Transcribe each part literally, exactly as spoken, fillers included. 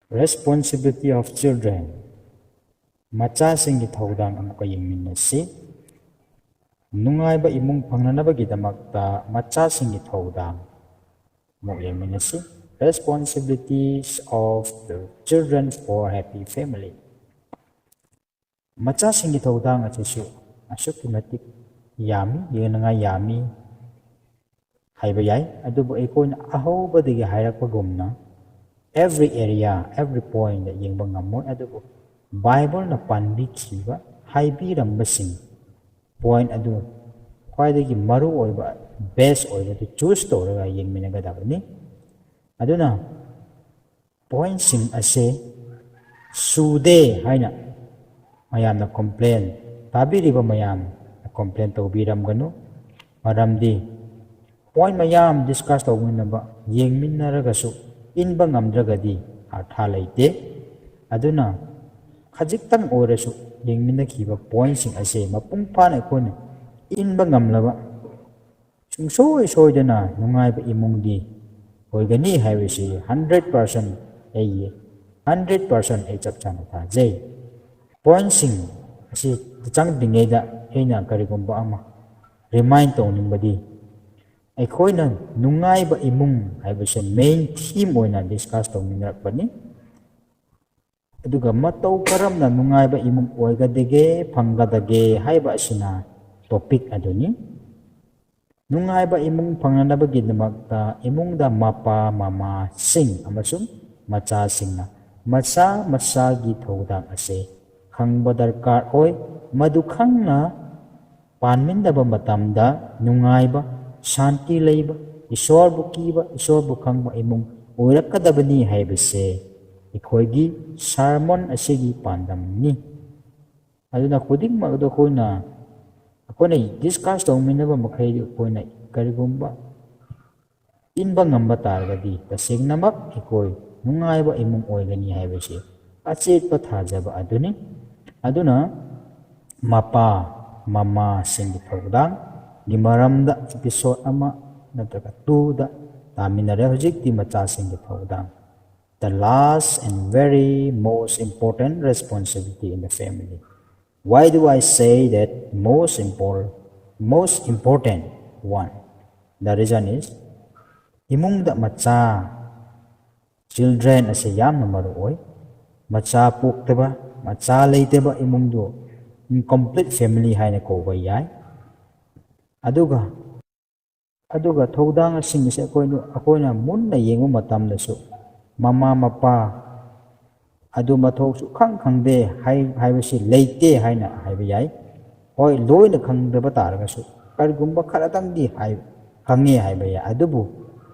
Responsibility of children. ꯃꯆꯥꯁꯤꯡꯒꯤ ꯊꯧꯗꯥꯡ ꯑꯃꯨꯛꯀ ꯌꯦꯡꯃꯤꯟꯅꯁꯤ꯫ ꯅꯨꯡꯉꯥꯏꯕ ꯏꯃꯨꯡ ꯐꯪꯅꯅꯕꯒꯤꯗꯃꯛꯇ ꯃꯆꯥꯁꯤꯡꯒꯤ ꯊꯧꯗꯥꯡ ꯑꯃꯨꯛ ꯌꯦꯡꯃꯤꯟꯅꯁꯤ꯫ Responsibilities of the children for happy family. ꯃꯆꯥꯁꯤꯡꯒꯤ ꯊꯧꯗꯥꯡ ꯑꯁꯤꯁꯨ ꯑꯁꯨꯛꯀꯤ ꯃꯇꯤꯛ ꯌꯥꯝꯃꯤ, ꯌꯦꯡꯅꯉꯥꯏ ꯌꯥꯝꯃꯤ ꯍꯥꯏꯕ ꯌꯥꯏ꯫ ꯑꯗꯨꯕꯨ ꯑꯩꯈꯣꯏꯅ ꯑꯍꯧꯕꯗꯒꯤ ꯍꯥꯏꯔꯛꯄꯒꯨꯝꯅ, every area, every point ꯌꯦꯡꯕ ꯉꯝꯃꯣꯏ꯫ ꯑꯗꯨꯕꯨ ꯕꯥꯏꯕꯜꯅ ꯄꯥꯟꯕꯤꯈꯤꯕ, ꯍꯥꯏꯕꯤꯔꯝꯕꯁꯤꯡ, point ꯑꯗꯨ ꯈ꯭ꯋꯥꯏꯗꯒꯤ ꯃꯔꯨ ꯑꯣꯏꯕ, best ꯑꯣꯏꯕꯗꯨ choose ꯇꯧꯔꯒ ꯌꯦꯡꯃꯤꯟꯅꯒꯗꯕꯅꯤ꯫ ꯑꯗꯨꯅ pointꯁꯤꯡ ꯑꯁꯦ ꯁꯨꯗꯦ ꯍꯥꯏꯅ ꯃꯌꯥꯝꯅ complain, ꯇꯥꯕꯤꯔꯤꯕ ꯃꯌꯥꯝꯅ complain ꯇꯧꯕꯤꯔꯝꯒꯅꯨ꯫ ꯃꯔꯝꯗꯤ point ꯃꯌꯥꯝ discuss ꯇꯧꯃꯤꯟꯅꯕ, ꯌꯦꯡꯃꯤꯟꯅꯔꯒꯁꯨ ꯏꯟꯕ ꯉꯝꯗ꯭ꯔꯒꯗꯤ ꯑꯔꯊ ꯂꯩꯇꯦ꯫ ꯑꯗꯨꯅ ꯈꯖꯤꯛꯇꯪ ꯑꯣꯏꯔꯁꯨ ꯌꯦꯡꯃꯤꯟꯅꯈꯤꯕ pointꯁꯤꯡ ꯑꯁꯦ ꯃꯄꯨꯡ ꯐꯥꯅ ꯑꯩꯈꯣꯏꯅ ꯏꯟꯕ ꯉꯝꯂꯕ, ꯁꯨꯡꯁꯣꯏ ꯁꯣꯏꯗꯅ ꯅꯨꯡꯉꯥꯏꯕ ꯏꯃꯨꯡꯗꯤ ꯑꯣꯏꯒꯅꯤ ꯍꯥꯏꯕꯁꯤ hundred percent ꯑꯩ, hundred percent ꯑꯩ ꯆꯞ ꯆꯥꯅ ꯊꯥꯖꯩ꯫ Pointꯁꯤꯡ ꯑꯁꯤ ꯆꯪꯗ꯭ꯔꯤꯉꯩꯗ ꯑꯩꯅ ꯀꯔꯤꯒꯨꯝꯕ ꯑꯃ remind ꯇꯧꯅꯤꯡꯕꯗꯤ, ꯑꯩꯈꯣꯏꯅ ꯅꯨꯡꯉꯥꯏꯕ ꯏꯃꯨꯡ ꯍꯥꯏꯕꯁꯦ main theme ꯑꯣꯏꯅ discuss ꯇꯧꯃꯤꯟꯅꯔꯛꯄꯅꯤ꯫ ꯑꯗꯨꯒ ꯃꯇꯧ ꯀꯔꯝꯅ ꯅꯨꯡꯉꯥꯏꯕ ꯏꯃꯨꯡ ꯑꯣꯏꯒꯗꯒꯦ, ꯐꯪꯒꯗꯒꯦ ꯍꯥꯏꯕ ꯑꯁꯤꯅ topic ꯑꯗꯨꯅꯤ꯫ ꯅꯨꯡꯉꯥꯏꯕ ꯏꯃꯨꯡ ꯐꯪꯅꯅꯕꯒꯤꯗꯃꯛꯇ ꯏꯃꯨꯡꯗ ꯃꯄꯥ ꯃꯃꯥꯁꯤꯡ ꯑꯃꯁꯨꯡ ꯃꯆꯥꯁꯤꯡꯅ ꯃꯁꯥ ꯃꯁꯥꯒꯤ ꯊꯧꯗꯥꯡ ꯑꯁꯤ ꯈꯪꯕ ꯗꯔꯀꯥꯔ ꯑꯣꯏ꯫ ꯃꯗꯨ ꯈꯪꯅ ꯄꯥꯟꯃꯤꯟꯅꯕ ꯃꯇꯝꯗ ꯅꯨꯡꯉꯥꯏꯕ, ꯁꯥꯟꯇꯤ ꯂꯩꯕ, ꯏꯁꯣꯔꯕꯨ ꯀꯤꯕ, ꯏꯁꯣꯔꯕꯨ ꯈꯪꯕ ꯏꯃꯨꯡ ꯑꯣꯏꯔꯛꯀꯗꯕꯅꯤ ꯍꯥꯏꯕꯁꯦ ꯑꯩꯈꯣꯏꯒꯤ sermon ꯑꯁꯤꯒꯤ ꯄꯥꯟꯗꯝꯅꯤ꯫ ꯑꯗꯨꯅ ꯈꯨꯗꯤꯡꯃꯛ ꯑꯗꯨ ꯑꯩꯈꯣꯏꯅ, ꯑꯩꯈꯣꯏꯅ discuss ꯇꯧꯃꯤꯟꯅꯕ ꯃꯈꯩꯗꯨ ꯑꯩꯈꯣꯏꯅ ꯀꯔꯤꯒꯨꯝꯕ ꯏꯟꯕ ꯉꯝꯕ ꯇꯥꯔꯒꯗꯤ ꯇꯁꯦꯡꯅꯃꯛ ꯑꯩꯈꯣꯏ ꯅꯨꯡꯉꯥꯏꯕ ꯏꯃꯨꯡ ꯑꯣꯏꯒꯅꯤ ꯍꯥꯏꯕꯁꯤ ꯑꯆꯦꯠꯄ ꯊꯥꯖꯕ ꯑꯗꯨꯅꯤ꯫ ꯑꯗꯨꯅ ꯃꯄꯥ ꯃꯃꯥꯁꯤꯡꯒꯤ ꯊꯧꯗꯥꯡꯒꯤ ꯃꯔꯝꯗ episode ꯑꯃ ꯅꯠꯇ꯭ꯔꯒ twoꯗ ꯇꯥꯃꯤꯟꯅꯔꯦ꯫ ꯍꯧꯖꯤꯛꯇꯤ ꯃꯆꯥꯁꯤꯡꯒꯤ ꯊꯧꯗꯥꯡ꯫ The last and very most important responsibility in the family. Why do I say that most important? Most important one. The reason is, ꯏꯃꯨꯡꯗ ꯃꯆꯥ, children ꯑꯁꯦ ꯌꯥꯝꯅ ꯃꯔꯨ ꯑꯣꯏ꯫ ꯃꯆꯥ ꯄꯣꯛꯇꯕ, ꯃꯆꯥ ꯂꯩꯇꯕ ꯏꯃꯨꯡꯗꯨ incomplete family ꯍꯥꯏꯅ ꯀꯧꯕ ꯌꯥꯏ꯫ ꯑꯗꯨꯒ ꯑꯗꯨꯒ ꯊꯧꯗꯥꯡꯁꯤꯡ ꯑꯁꯦ ꯑꯩꯈꯣꯏꯅ ꯑꯩꯈꯣꯏꯅ ꯃꯨꯟꯅ ꯌꯦꯡꯕ ꯃꯇꯝꯗꯁꯨ, ꯃꯃꯥ ꯃꯄꯥ ꯑꯗꯨ ꯃꯊꯧ ꯁꯨꯈꯪ ꯈꯪꯗꯦ ꯍꯥꯏ ꯍꯥꯏꯕꯁꯤ ꯂꯩꯇꯦ ꯍꯥꯏꯅ ꯍꯥꯏꯕ ꯌꯥꯏ꯫ ꯍꯣꯏ, ꯂꯣꯏꯅ ꯈꯪꯗꯕ ꯇꯥꯔꯒꯁꯨ, ꯀꯔꯤꯒꯨꯝꯕ ꯈꯔꯗꯪꯗꯤ ꯍꯥꯏ ꯈꯪꯉꯦ ꯍꯥꯏꯕ ꯌꯥꯏ꯫ ꯑꯗꯨꯕꯨ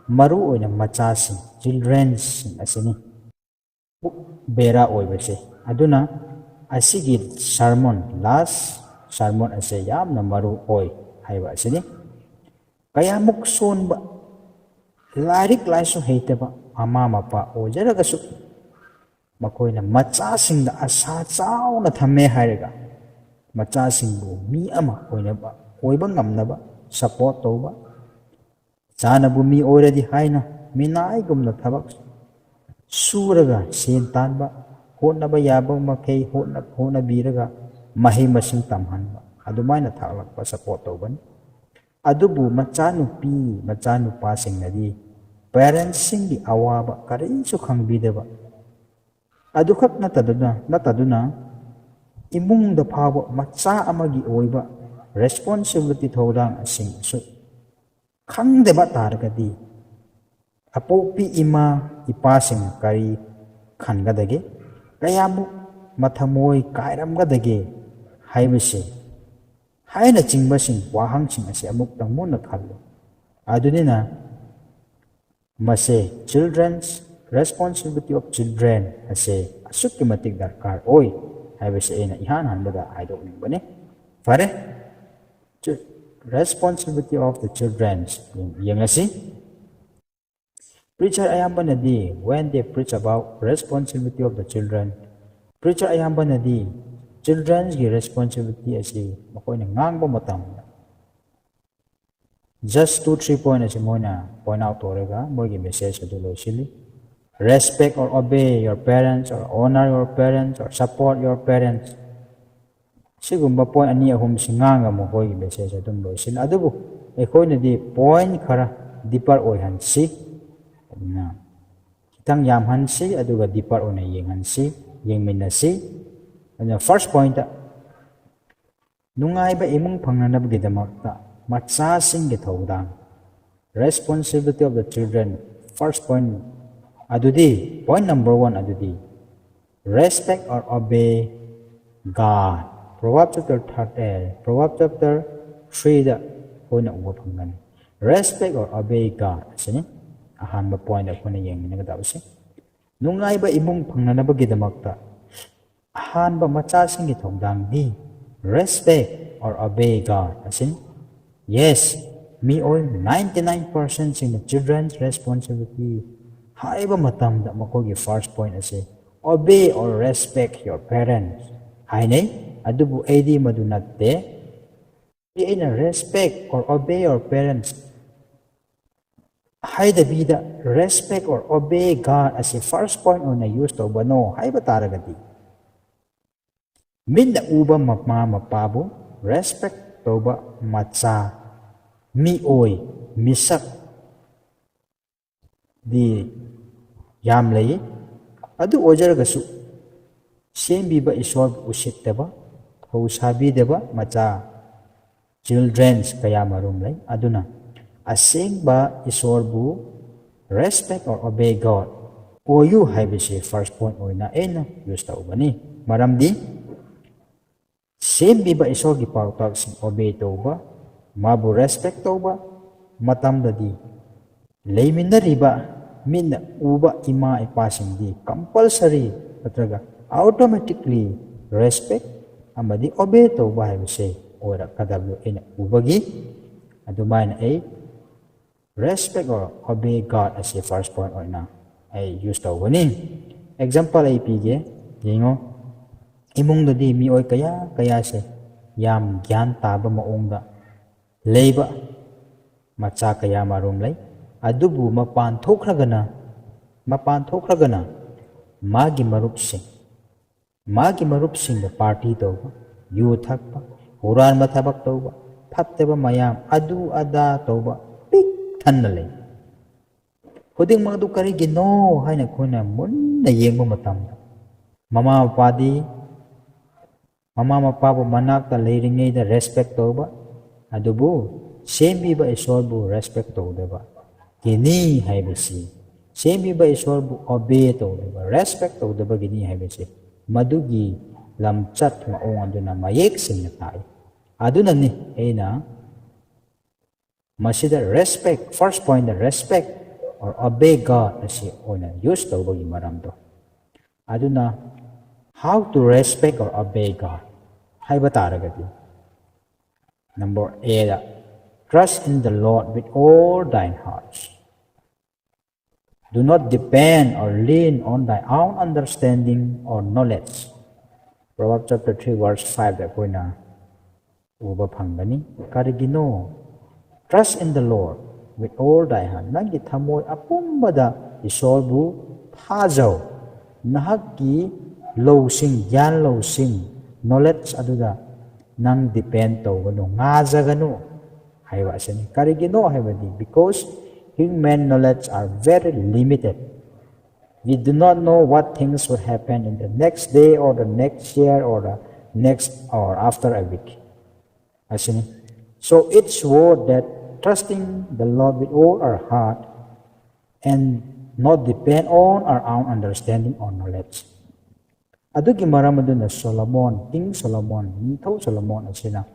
ꯃꯔꯨ ꯑꯣꯏꯅ ꯃꯆꯥꯁꯤꯡ, childrenꯁꯤꯡ ꯑꯁꯤꯅꯤ ꯕꯦꯔꯥ ꯑꯣꯏꯕꯁꯦ꯫ ꯑꯗꯨꯅ ꯑꯁꯤꯒꯤ sermon, last sermon ꯑꯁꯦ ꯌꯥꯝꯅ ꯃꯔꯨ ꯑꯣꯏ ꯍꯥꯏꯕ ꯑꯁꯤꯅꯤ꯫ ꯀꯌꯥꯃꯨꯛ ꯁꯣꯟꯕ, ꯂꯥꯏꯔꯤꯛ ꯂꯥꯏꯁꯨ ꯍꯩꯇꯕ ꯃꯃꯥ ꯃꯄꯥ ꯑꯣꯏꯖꯔꯒꯁꯨ, ꯃꯈꯣꯏꯅ ꯃꯆꯥꯁꯤꯡꯗ ꯑꯁꯥ ꯆꯥꯎꯅ ꯊꯝꯃꯦ ꯍꯥꯏꯔꯒ, ꯃꯆꯥꯁꯤꯡꯕꯨ ꯃꯤ ꯑꯃ ꯑꯣꯏꯅꯕ, ꯑꯣꯏꯕ ꯉꯝꯅꯕ support ꯇꯧꯕ, ꯏꯆꯥꯅꯕꯨ ꯃꯤ ꯑꯣꯏꯔꯗꯤ ꯍꯥꯏꯅ ꯃꯤꯅꯥꯏꯒꯨꯝꯅ ꯊꯕꯛ ꯁꯨꯔꯒ ꯁꯦꯟ ꯇꯥꯟꯕ, ꯍꯣꯠꯅꯕ ꯌꯥꯕ ꯃꯈꯩ ꯍꯣꯠꯅ-, ꯍꯣꯠꯅꯕꯤꯔꯒ ꯃꯍꯩ ꯃꯁꯤꯡ ꯇꯝꯍꯟꯕ, ꯑꯗꯨꯃꯥꯏꯅ ꯊꯥꯛꯂꯛꯄ support ꯇꯧꯒꯅꯤ꯫ ꯑꯗꯨꯕꯨ ꯃꯆꯥꯅꯨꯄꯤ, ꯃꯆꯥꯅꯨꯄꯥꯁꯤꯡꯅꯗꯤ parentsꯁꯤꯡꯒꯤ ꯑꯋꯥꯕ ꯀꯔꯤꯁꯨ ꯈꯪꯕꯤꯗꯕ, ꯑꯗꯨꯈꯛ ꯅꯠꯇꯗꯨꯅ, ꯅꯠꯇꯗꯨꯅ ꯏꯃꯨꯡꯗ ꯐꯥꯎꯕ ꯃꯆꯥ ꯑꯃꯒꯤ ꯑꯣꯏꯕ responsibility, ꯊꯧꯗꯥꯡꯁꯤꯡꯁꯨ ꯈꯪꯗꯕ ꯇꯥꯔꯒꯗꯤ, ꯑꯄꯣꯛꯄꯤ ꯏꯃꯥ ꯏꯄꯥꯁꯤꯡꯅ ꯀꯔꯤ ꯈꯟꯒꯗꯒꯦ? ꯀꯌꯥꯃꯨꯛ ꯃꯊꯃꯣꯏ ꯀꯥꯏꯔꯝꯒꯗꯒꯦ ꯍꯥꯏꯕꯁꯦ, ꯍꯥꯏꯅꯆꯤꯡꯕꯁꯤꯡ, ꯋꯥꯍꯪꯁꯤꯡ ꯑꯁꯤ ꯑꯃꯨꯛꯇꯪ ꯃꯨꯟꯅ ꯈꯜꯂꯨ꯫ ꯑꯗꯨꯅꯤꯅ ꯃꯁꯦ, children's responsibility of children ꯑꯁꯦ ꯑꯁꯨꯛꯀꯤ ꯃꯇꯤꯛ ꯗꯔꯀꯥꯔ ꯑꯣꯏ ꯍꯥꯏꯕꯁꯦ ꯑꯩꯅ ꯏꯍꯥꯟ ꯍꯥꯟꯕꯗ ꯍꯥꯏꯗꯣꯛꯅꯤꯡꯕꯅꯤ꯫ ꯐꯔꯦ, responsibility of the children ꯌꯦꯡꯉꯁꯤ꯫ Preacher ꯑꯌꯥꯝꯕꯅꯗꯤ, when they preach about responsibility of the children, preacher ꯑꯌꯥꯝꯕꯅꯗꯤ childrenꯒꯤ responsibility ꯑꯁꯤ ꯃꯈꯣꯏꯅ ꯉꯥꯡꯕ ꯃꯇꯝꯗ, just two three point ꯑꯁꯤ ꯃꯣꯏꯅ point out ꯇꯧꯔꯒ ꯃꯣꯏꯒꯤ message ꯑꯗꯨ ꯂꯣꯏꯁꯤꯜꯂꯤ꯫ Respect or obey your parents, or honor your parents, or support your parents. ꯁꯤꯒꯨꯝꯕ point ꯑꯅꯤ ꯑꯍꯨꯝꯁꯤ ꯉꯥꯡꯉꯒ ꯃꯈꯣꯏꯒꯤ message ꯑꯗꯨꯝ ꯂꯣꯏꯁꯤꯟ꯫ ꯑꯗꯨꯕꯨ ꯑꯩꯈꯣꯏꯅꯗꯤ point ꯈꯔ deeper ꯑꯣꯏꯍꯟꯁꯤ꯫ ꯑꯗꯨꯅ ꯈꯤꯇꯪ ꯌꯥꯝꯍꯟꯁꯤ, ꯑꯗꯨꯒ deeper ꯑꯣꯏꯅ ꯌꯦꯡꯍꯟꯁꯤ, ꯌꯦꯡꯃꯤꯟꯅꯁꯤ꯫ ꯑꯗꯨꯅ first point, ꯅꯨꯡꯉꯥꯏꯕ ꯏꯃꯨꯡ ꯐꯪꯅꯅꯕꯒꯤꯗꯃꯛꯇ ꯃꯆꯥꯁꯤꯡꯒꯤ ꯊꯧꯗꯥꯡ, responsibility of the children, first point ꯑꯗꯨꯗꯤ, point number one ꯑꯗꯨꯗꯤ, respect or obey God. Proverbs chapter thirty, Proverbs chapter threeꯗ ꯑꯩꯈꯣꯏꯅ ꯎꯕ ꯐꯪꯒꯅꯤ꯫ Respect or obey God ꯑꯁꯤꯅꯤ ꯑꯍꯥꯟꯕ point ꯑꯩꯈꯣꯏꯅ ꯌꯦꯡꯃꯤꯟꯅꯒꯗꯕꯁꯦ꯫ ꯅꯨꯡꯉꯥꯏꯕ ꯏꯃꯨꯡ ꯐꯪꯅꯅꯕꯒꯤꯗꯃꯛꯇ ꯑꯍꯥꯟꯕ ꯃꯆꯥꯁꯤꯡꯒꯤ ꯊꯧꯗꯥꯡꯗꯤ respect or obey God ꯑꯁꯤꯅꯤ꯫ Yes, ꯃꯤꯑꯣꯏ ninety nine percentꯁꯤꯡꯅ children's responsibility ꯍꯥꯏꯕ ꯃꯇꯝꯗ ꯃꯈꯣꯏꯒꯤ first point ꯑꯁꯤ obey or respect your parents ꯍꯥꯏꯅꯩ꯫ ꯑꯗꯨꯕꯨ ꯑꯩꯗꯤ ꯃꯗꯨ ꯅꯠꯇꯦ꯫ ꯑꯩꯅ respect or obey your parents ꯍꯥꯏꯗꯕꯤꯗ respect or obey God ꯑꯁꯤ first point ꯑꯣꯏꯅ use ꯇꯧꯕꯅꯣ ꯍꯥꯏꯕ ꯇꯥꯔꯒꯗꯤ, ꯃꯤꯠꯅ ꯎꯕ ꯃꯃꯥ ꯃꯄꯥꯕꯨ respect ꯇꯧꯕ ꯃꯆꯥ, ꯃꯤꯑꯣꯏ, ꯃꯤꯁꯛ ꯗꯤ ꯌꯥꯝ ꯂꯩ꯫ ꯑꯗꯨ ꯑꯣꯏꯖꯔꯒꯁꯨ ꯁꯦꯝꯕꯤꯕ ꯏꯁꯣꯔꯕꯨ ꯎꯁꯤꯠꯇꯕ, ꯊꯧꯁꯥꯕꯤꯗꯕ ꯃꯆꯥ, children's ꯀꯌꯥ ꯃꯔꯨꯝ ꯂꯩ꯫ ꯑꯗꯨꯅ ꯑꯁꯦꯡꯕ ꯏꯁꯣꯔꯕꯨ respect or obey God ꯑꯣꯏꯌꯨ ꯍꯥꯏꯕꯁꯤ first point ꯑꯣꯏꯅ ꯑꯩꯅ use ꯇꯧꯕꯅꯤ꯫ ꯃꯔꯝꯗꯤ ꯁꯦꯝꯕꯤꯕ ꯏꯁꯣꯔꯒꯤ ꯄꯥꯎꯇꯥꯛꯁꯤꯡ obey ꯇꯧꯕ, ꯃꯥꯕꯨ respect ꯇꯧꯕ ꯃꯇꯝꯗꯗꯤ ꯂꯩꯃꯤꯟꯅꯔꯤꯕ ꯃꯤꯠꯅ ꯎꯕ ꯏꯃꯥ ꯏꯄꯥꯁꯤꯡꯗꯤ compulsory ꯅꯠꯇ꯭ꯔꯒ automatically respect ꯑꯃꯗꯤ obey ꯇꯧꯕ ꯍꯥꯏꯕꯁꯦ ꯑꯣꯏꯔꯛꯀꯗꯕꯗꯨ ꯑꯩꯅ ꯎꯕꯒꯤ ꯑꯗꯨꯃꯥꯏꯅ ꯑꯩ respect or obey God ꯑꯁꯤ first point ꯑꯣꯏꯅ ꯑꯩ use ꯇꯧꯒꯅꯤ꯫ Example ꯑꯩ ꯄꯤꯒꯦ, ꯌꯦꯡꯉꯣ꯫ ꯏꯃꯨꯡꯗꯗꯤ ꯃꯤꯑꯣꯏ ꯀꯌꯥ ꯀꯌꯥꯁꯦ ꯌꯥꯝ ꯒ꯭ꯌꯥꯟ ꯇꯥꯕ ꯃꯑꯣꯡꯗ ꯂꯩꯕ ꯃꯆꯥ ꯀꯌꯥ ꯃꯔꯨꯝ ꯂꯩ꯫ ꯑꯗꯨꯕꯨ ꯃꯄꯥꯟ ꯊꯣꯛꯈ꯭ꯔꯒꯅ ꯃꯄꯥꯟ ꯊꯣꯛꯈ꯭ꯔꯒꯅ ꯃꯥꯒꯤ ꯃꯔꯨꯞꯁꯤꯡ, ꯃꯥꯒꯤ ꯃꯔꯨꯞꯁꯤꯡꯒ ꯄꯥꯔꯇꯤ ꯇꯧꯕ, ꯌꯨ ꯊꯛꯄ, ꯍꯨꯔꯥꯟꯕ ꯊꯕꯛ ꯇꯧꯕ, ꯐꯠꯇꯕ ꯃꯌꯥꯝ ꯑꯗꯨ ꯑꯗꯥ ꯇꯧꯕ ꯄꯤꯛ ꯊꯟꯅ ꯂꯩ꯫ ꯈꯨꯗꯤꯡꯃꯛ ꯑꯗꯨ ꯀꯔꯤꯒꯤꯅꯣ ꯍꯥꯏꯅ ꯑꯩꯈꯣꯏꯅ ꯃꯨꯟꯅ ꯌꯦꯡꯕ ꯃꯇꯝꯗ, ꯃꯃꯥ ꯃꯄꯥꯗꯤ ꯃꯃꯥ ꯃꯄꯥꯕꯨ ꯃꯅꯥꯛꯇ ꯂꯩꯔꯤꯉꯩꯗ ꯔꯦꯁꯄꯦꯛ ꯇꯧꯕ, ꯑꯗꯨꯕꯨ ꯁꯦꯝꯕꯤꯕ ꯏꯁꯣꯔꯕꯨ ꯔꯦꯁꯄꯦꯛ ꯇꯧꯗꯕ ꯒꯤꯅꯤ ꯍꯥꯏꯕꯁꯤ, ꯁꯦꯝꯕꯤꯕ ꯏꯁꯣꯔꯕꯨ ꯑꯣꯕꯦ ꯇꯧꯗꯕ, ꯔꯦꯁꯄꯦꯛ ꯇꯧꯗꯕꯒꯤꯅꯤ ꯍꯥꯏꯕꯁꯤ ꯃꯗꯨꯒꯤ ꯂꯝꯆꯠ ꯃꯑꯣꯡ ꯑꯗꯨꯅ ꯃꯌꯦꯛ ꯁꯦꯡꯅ ꯇꯥꯛꯏ꯫ ꯑꯗꯨꯅꯅꯤ ꯑꯩꯅ ꯃꯁꯤꯗ respect, first ꯄꯣꯏꯟꯗ respect or ꯑꯣꯕꯦ God ꯑꯁꯤ ꯑꯣꯏꯅ ꯌꯨꯁ ꯇꯧꯕꯒꯤ ꯃꯔꯝꯗꯣ꯫ ꯑꯗꯨꯅ, how to respect or obey God ꯍꯥꯏꯕ ꯇꯥꯔꯒꯗꯤ, ꯅꯝꯕꯔ ꯑꯦꯗ, "Trust in the Lord with all thine hearts. Do not depend or lean on thy own understanding or knowledge." Proverbs chapter three verse five ꯗ ꯑꯩꯈꯣꯏꯅ ꯎꯕ ꯐꯪꯒꯅꯤ꯫ ꯀꯔꯤꯒꯤꯅꯣ? "Trust in the Lord with all thy heart." ꯅꯪꯒꯤ ꯊꯃꯣꯏ ꯑꯄꯨꯝꯕꯗ ꯏꯁꯣꯔꯕꯨ ꯊꯥꯖꯧ꯫ ꯅꯍꯥꯛꯀꯤ ꯂꯧꯁꯤꯡ, ꯒ꯭ꯌꯥꯟ ꯂꯧꯁꯤꯡ, ꯅꯣꯂꯦꯖ ꯑꯗꯨꯗ ꯅꯪ ꯗꯤꯄꯦꯟ ꯇꯧꯒꯅꯨ, ꯉꯥꯖꯒꯅꯨ ꯍꯥꯏꯕ ꯑꯁꯤꯅꯤ꯫ ꯀꯔꯤꯒꯤꯅꯣ ꯍꯥꯏꯕꯗꯤ, because human knowledge are very limited. We do not know what things will happen in the next day or the next year or the next or after a week. ꯑꯁꯤꯅꯤ꯫ So it's worth that trusting the Lord with all our heart and not depend on our own understanding or knowledge. ꯑꯗꯨꯒꯤ ꯃꯔꯝ ꯑꯗꯨꯅ Solomon, king Solomon, ꯅꯤꯡꯊꯧ Solomon ꯑꯁꯤꯅ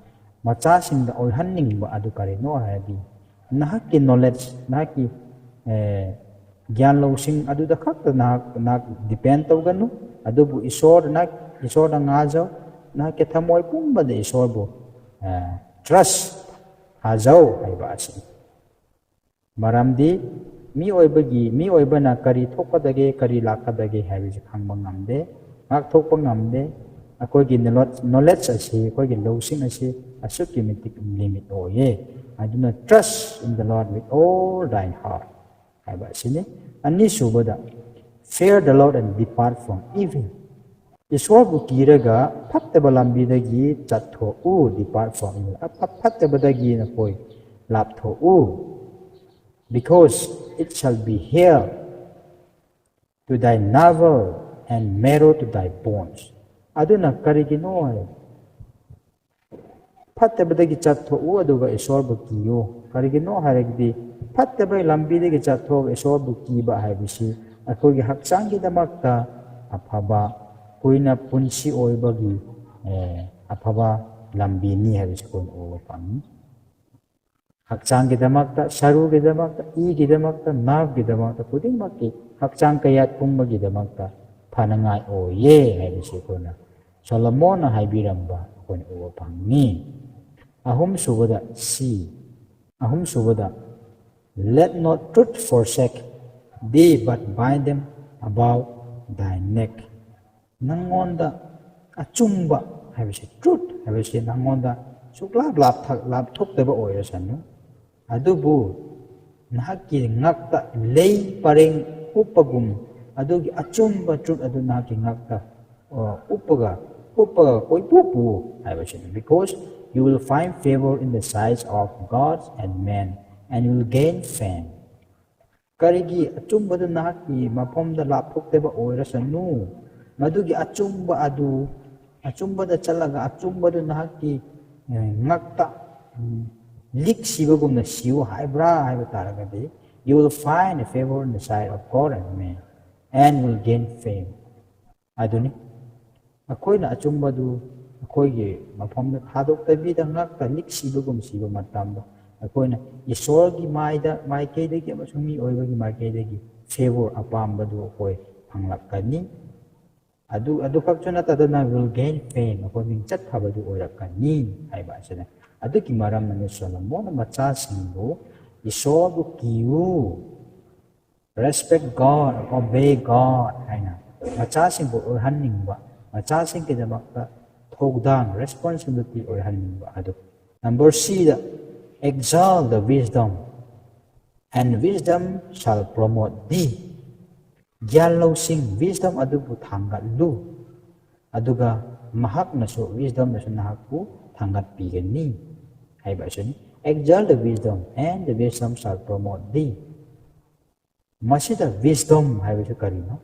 ꯃꯆꯥꯁꯤꯡꯗ ꯑꯣꯏꯍꯟꯅꯤꯡꯕ ꯑꯗꯨ ꯀꯔꯤꯅꯣ ꯍꯥꯏꯔꯗꯤ, ꯅꯍꯥꯛꯀꯤ ꯅꯣꯂꯦꯖ, ꯅꯍꯥꯛꯀꯤ, ꯑꯦ, ꯒ꯭ꯌꯥꯟ ꯂꯧꯁꯤꯡ ꯑꯗꯨꯗ ꯈꯛꯇ ꯅꯍꯥꯛ, ꯅꯍꯥꯛ ꯗꯤꯄꯦꯟ ꯇꯧꯒꯅꯨ, ꯑꯗꯨꯕꯨ ꯏꯁꯣꯔ, ꯅꯍꯥꯛ ꯏꯁꯣꯔꯗ ꯉꯥꯖꯧ, ꯅꯍꯥꯛꯀꯤ ꯊꯃꯣꯏ ꯄꯨꯝꯕꯗ ꯏꯁꯣꯔꯕꯨ, ꯑꯦ, ꯇ꯭ꯔꯁ, ꯊꯥꯖꯧ ꯍꯥꯏꯕ ꯑꯁꯤꯅꯤ꯫ ꯃꯔꯝꯗꯤ ꯃꯤꯑꯣꯏꯕꯒꯤ, ꯃꯤꯑꯣꯏꯕꯅ ꯀꯔꯤ ꯊꯣꯛꯀꯗꯒꯦ, ꯀꯔꯤ ꯂꯥꯛꯀꯗꯒꯦ ꯍꯥꯏꯕꯁꯤ ꯈꯪꯕ ꯉꯝꯗꯦ, ꯉꯥꯛꯊꯣꯛꯄ ꯉꯝꯗꯦ꯫ ꯑꯩꯈꯣꯏꯒꯤ ꯅꯣꯂꯦꯖ, ꯅꯣꯂꯦꯖ ꯑꯁꯤ, ꯑꯩꯈꯣꯏꯒꯤ ꯂꯧꯁꯤꯡ ꯑꯁꯤ ꯑꯁꯨꯛꯀꯤ ꯃꯇꯤꯛ ꯂꯤꯃꯤꯠ ꯑꯣꯏꯌꯦ꯫ ꯑꯗꯨꯅ, "Trust in the Lord with all thine heart" ꯍꯥꯏꯕ ꯑꯁꯤꯅꯤ꯫ ꯑꯅꯤꯁꯨꯕꯗ, "Fear the Lord and depart from evil." ꯏꯁꯣꯔꯕꯨ ꯀꯤꯔꯒ ꯐꯠꯇꯕ ꯂꯝꯕꯤꯗꯒꯤ ꯆꯠꯊꯣꯛꯎ, depart from evil. ꯑꯐ-, ꯐꯠꯇꯕꯗꯒꯤ ꯅꯈꯣꯏ ꯂꯥꯞꯊꯣꯛꯎ, "because it shall be health to thy navel and marrow to thy bones." ꯑꯗꯨꯅ ꯀꯔꯤꯒꯤꯅꯣ ꯍꯥꯏ, ꯐꯠꯇꯕꯗꯒꯤ ꯆꯠꯊꯣꯛꯎ ꯑꯗꯨꯒ ꯏꯁꯣꯔꯕꯨ ꯀꯤꯌꯨ꯫ ꯀꯔꯤꯒꯤꯅꯣ ꯍꯥꯏꯔꯒꯗꯤ, ꯐꯠꯇꯕ ꯂꯝꯕꯤꯗꯒꯤ ꯆꯠꯊꯣꯛꯑꯒ ꯏꯁꯣꯔꯕꯨ ꯀꯤꯕ ꯍꯥꯏꯕꯁꯤ ꯑꯩꯈꯣꯏꯒꯤ ꯍꯛꯆꯥꯡꯒꯤꯗꯃꯛꯇ ꯑꯐꯕ, ꯀꯨꯏꯅ ꯄꯨꯟꯁꯤ ꯑꯣꯏꯕꯒꯤ, ꯑꯦ, ꯑꯐꯕ ꯂꯝꯕꯤꯅꯤ ꯍꯥꯏꯕꯁꯤ ꯑꯩꯈꯣꯏꯅ ꯎꯕ ꯐꯪꯏ꯫ ꯍꯛꯆꯥꯡꯒꯤꯗꯃꯛꯇ, ꯁꯔꯨꯒꯤꯗꯃꯛꯇ, ꯏꯒꯤꯗꯃꯛꯇ, ꯅꯥꯞꯒꯤꯗꯃꯛꯇ, ꯈꯨꯗꯤꯡꯃꯛꯀꯤ ꯍꯛꯆꯥꯡ ꯀꯌꯥꯠ ꯄꯨꯝꯕꯒꯤꯗꯃꯛꯇ ꯐꯅꯉꯥꯏ ꯑꯣꯏꯌꯦ ꯍꯥꯏꯕꯁꯤ ꯑꯩꯈꯣꯏꯅ ꯁꯣꯂꯣꯃꯣꯟꯅ ꯍꯥꯏꯕꯤꯔꯝꯕ ꯑꯩꯈꯣꯏꯅ ꯎꯕ ꯐꯪꯉꯤ꯫ ꯑꯍꯨꯝꯁꯨꯕꯗ, ꯁꯤ, ꯑꯍꯨꯝꯁꯨꯕꯗ, "Let not truth forsake thee, but bind them about thy neck." ꯅꯪꯉꯣꯟꯗ ꯑꯆꯨꯝꯕ ꯍꯥꯏꯕꯁꯤ, truth ꯍꯥꯏꯕꯁꯤ ꯅꯪꯉꯣꯟꯗ ꯁꯨꯛꯂꯥꯞ ꯂꯥꯞꯊ-, ꯂꯥꯞꯊꯣꯛꯇꯕ ꯑꯣꯏꯔꯁꯅꯨ, ꯑꯗꯨꯕꯨ ꯅꯍꯥꯛꯀꯤ ꯉꯛꯇ ꯂꯩ ꯄꯔꯦꯡ ꯎꯞꯄꯒꯨꯝ, ꯑꯗꯨꯒꯤ ꯑꯆꯨꯝꯕ truth ꯑꯗꯨ ꯅꯍꯥꯛꯀꯤ ꯉꯛꯇ, ꯑ, ꯎꯞꯄꯒ, ꯎꯞꯄꯒ ꯀꯣꯏꯄꯨ ꯄꯨ ꯍꯥꯏꯕꯁꯤꯅꯤ꯫ "Because you will find favor in the sight of God and man, and you will gain fame." ꯀꯔꯤꯒꯤ ꯑꯆꯨꯝꯕꯗꯨ ꯅꯍꯥꯛꯀꯤ ꯃꯐꯝꯗ ꯂꯥꯞꯊꯣꯛꯇꯕ ꯑꯣꯏꯔꯁꯅꯨ, ꯃꯗꯨꯒꯤ ꯑꯆꯨꯝꯕ ꯑꯗꯨ, ꯑꯆꯨꯝꯕꯗ ꯆꯠꯂꯒ ꯑꯆꯨꯝꯕꯗꯨ ꯅꯍꯥꯛꯀꯤ, ꯑꯦ, ꯉꯛꯇ, ꯎꯝ, ꯂꯤꯛ ꯁꯤꯕꯒꯨꯝꯅ ꯁꯤꯌꯨ ꯍꯥꯏꯕ꯭ꯔꯥ ꯍꯥꯏꯕ ꯇꯥꯔꯒꯗꯤ, "You will find a favor in the sight of God and man, and will gain fame." ꯑꯗꯨꯅꯤ꯫ ꯑꯩꯈꯣꯏꯅ ꯑꯆꯨꯝꯕꯗꯨ ꯑꯩꯈꯣꯏꯒꯤ ꯃꯐꯝꯗ ꯊꯥꯗꯣꯛꯇꯕꯤꯗ ꯉꯥꯛꯇ ꯂꯤꯛ ꯁꯤꯕꯒꯨꯝ ꯁꯤꯕ ꯃꯇꯝꯗ, ꯑꯩꯈꯣꯏꯅ ꯏꯁꯣꯔꯒꯤ ꯃꯥꯏꯗ, ꯃꯥꯏꯀꯩꯗꯒꯤ ꯑꯃꯁꯨꯡ ꯃꯤꯑꯣꯏꯕꯒꯤ ꯃꯥꯏꯀꯩꯗꯒꯤ favor, ꯑꯄꯥꯝꯕꯗꯨ ꯑꯩꯈꯣꯏ ꯐꯪꯂꯛꯀꯅꯤ꯫ ꯑꯗꯨ, ꯑꯗꯨꯈꯛꯁꯨ ꯅꯠꯇꯗꯅ, will gain fame, ꯑꯩꯈꯣꯏ ꯃꯤꯡꯆꯠ ꯐꯕꯗꯨ ꯑꯣꯏꯔꯛꯀꯅꯤ ꯍꯥꯏꯕ ꯑꯁꯤꯅ꯫ ꯑꯗꯨꯒꯤ ꯃꯔꯝꯅꯅꯤ ꯁꯣꯂꯣꯃꯣꯟꯅ ꯃꯆꯥꯁꯤꯡꯕꯨ, "ꯏꯁꯣꯔꯕꯨ ꯀꯤꯌꯨ, respect God, obey God" ꯍꯥꯏꯅ ꯃꯆꯥꯁꯤꯡꯕꯨ ꯑꯣꯏꯍꯟꯅꯤꯡꯕ, ꯃꯆꯥꯁꯤꯡꯒꯤꯗꯃꯛꯇ ꯊꯧꯗꯥꯡ, responsibility ꯑꯣꯏꯍꯟꯅꯤꯡꯕ ꯑꯗꯨ꯫ Number C the, "Exalt the wisdom." And wisdom shall promote thee. ꯒ꯭ꯌꯥꯟ ꯂꯧꯁꯤꯡ, wisdom ꯑꯗꯨꯕꯨ ꯊꯥꯡꯒꯠꯂꯨ, ꯑꯗꯨꯒ ꯃꯍꯥꯛꯅꯁꯨ, wisdomꯅꯁꯨ ꯅꯍꯥꯛꯄꯨ ꯊꯥꯡꯒꯠꯄꯤꯒꯅꯤ ꯍꯥꯏꯕ ꯑꯁꯤꯅꯤ꯫ Exalt the wisdom, and the wisdom shall promote thee. ꯃꯁꯤꯗ wisdom ꯍꯥꯏꯕꯁꯤ ꯀꯔꯤꯅꯣ?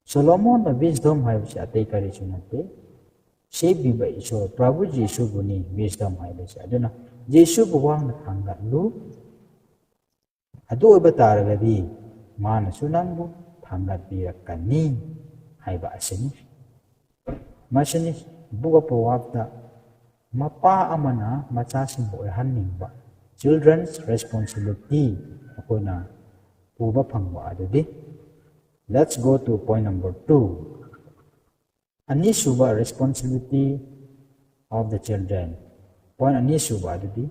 ꯁꯣꯂꯣꯃꯣꯟꯅ wisdom ꯍꯥꯏꯕꯁꯤ ꯑꯇꯩ ꯀꯔꯤꯁꯨ ꯅꯠꯇꯦ, ꯁꯦꯝꯕꯤꯕ ꯏꯁꯣꯔ ꯄ꯭ꯔꯚꯨ ꯖꯤꯁꯨꯕꯨꯅꯤ wisdom ꯍꯥꯏꯕꯁꯤ꯫ ꯑꯗꯨꯅ ꯖꯤꯁꯨꯕꯨ ꯋꯥꯡꯅ ꯊꯥꯡꯒꯠꯂꯨ, ꯑꯗꯨ ꯑꯣꯏꯕ ꯇꯥꯔꯒꯗꯤ ꯃꯥꯅꯁꯨ ꯅꯪꯕꯨ ꯊꯥꯡꯒꯠꯄꯤꯔꯛꯀꯅꯤ ꯍꯥꯏꯕ ꯑꯁꯤꯅꯤ꯫ ꯃꯁꯤꯅꯤ Book of Proverbsꯇ ꯃꯄꯥ ꯑꯃꯅ ꯃꯆꯥꯁꯤꯡꯕꯨ ꯑꯣꯏꯍꯟꯅꯤꯡꯕ, children's responsibility, ꯑꯩꯈꯣꯏꯅ ꯎꯕ ꯐꯪꯕ ꯑꯗꯨꯗꯤ꯫ Let's go to point number two. ꯑꯅꯤꯁꯨꯕ responsibility of the children. Point ꯑꯅꯤꯁꯨꯕ ꯑꯗꯨꯗꯤ,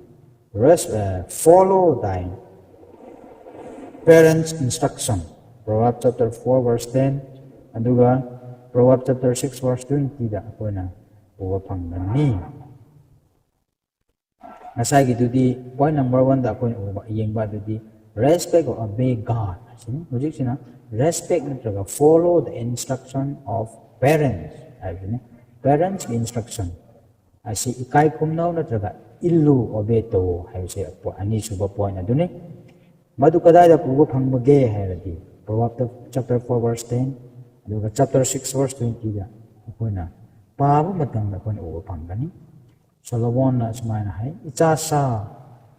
res-, uh, follow thy parents' instruction. Proverbs chapter four verse ten, ꯑꯗꯨꯒ Proverbs chapter six verse twentyꯗ ꯑꯩꯈꯣꯏꯅ ꯎꯕ ꯐꯪꯒꯅꯤ꯫ ꯉꯁꯥꯏꯒꯤꯗꯨꯗꯤ point number oneꯗ ꯑꯩꯈꯣꯏꯅ ꯎꯕ, ꯌꯦꯡꯕ ꯑꯗꯨꯗꯤ respect or obey God ꯍꯥꯏꯁꯤꯅꯤ꯫ ꯍꯧꯖꯤꯛꯁꯤꯅ respect ꯅꯠꯇ꯭ꯔꯒ follow the instruction of parents ꯍꯥꯏꯕꯁꯤꯅꯤ꯫ Parentsꯀꯤ instruction ꯑꯁꯤ ꯏꯀꯥꯏ ꯈꯨꯝꯅꯧ ꯅꯠꯇ꯭ꯔꯒ ꯏꯜꯂꯨ, obey ꯇꯧ ꯍꯥꯏꯕꯁꯦ ꯑꯅꯤꯁꯨꯕ point ꯑꯗꯨꯅꯤ꯫ ꯃꯗꯨ ꯀꯗꯥꯏꯗ ꯎꯕ ꯐꯪꯕꯒꯦ ꯍꯥꯏꯔꯗꯤ Proverbs chapter four verse ten, ꯑꯗꯨꯒ chapter six verse twentyꯗ ꯑꯩꯈꯣꯏꯅ ꯄꯥꯕ ꯃꯇꯝꯗ ꯑꯩꯈꯣꯏꯅ ꯎꯕ ꯐꯪꯒꯅꯤ꯫ ꯁꯣꯂꯣꯃꯣꯟꯅ ꯑꯁꯨꯃꯥꯏꯅ ꯍꯥꯏ, "ꯏꯆꯥꯁꯥ,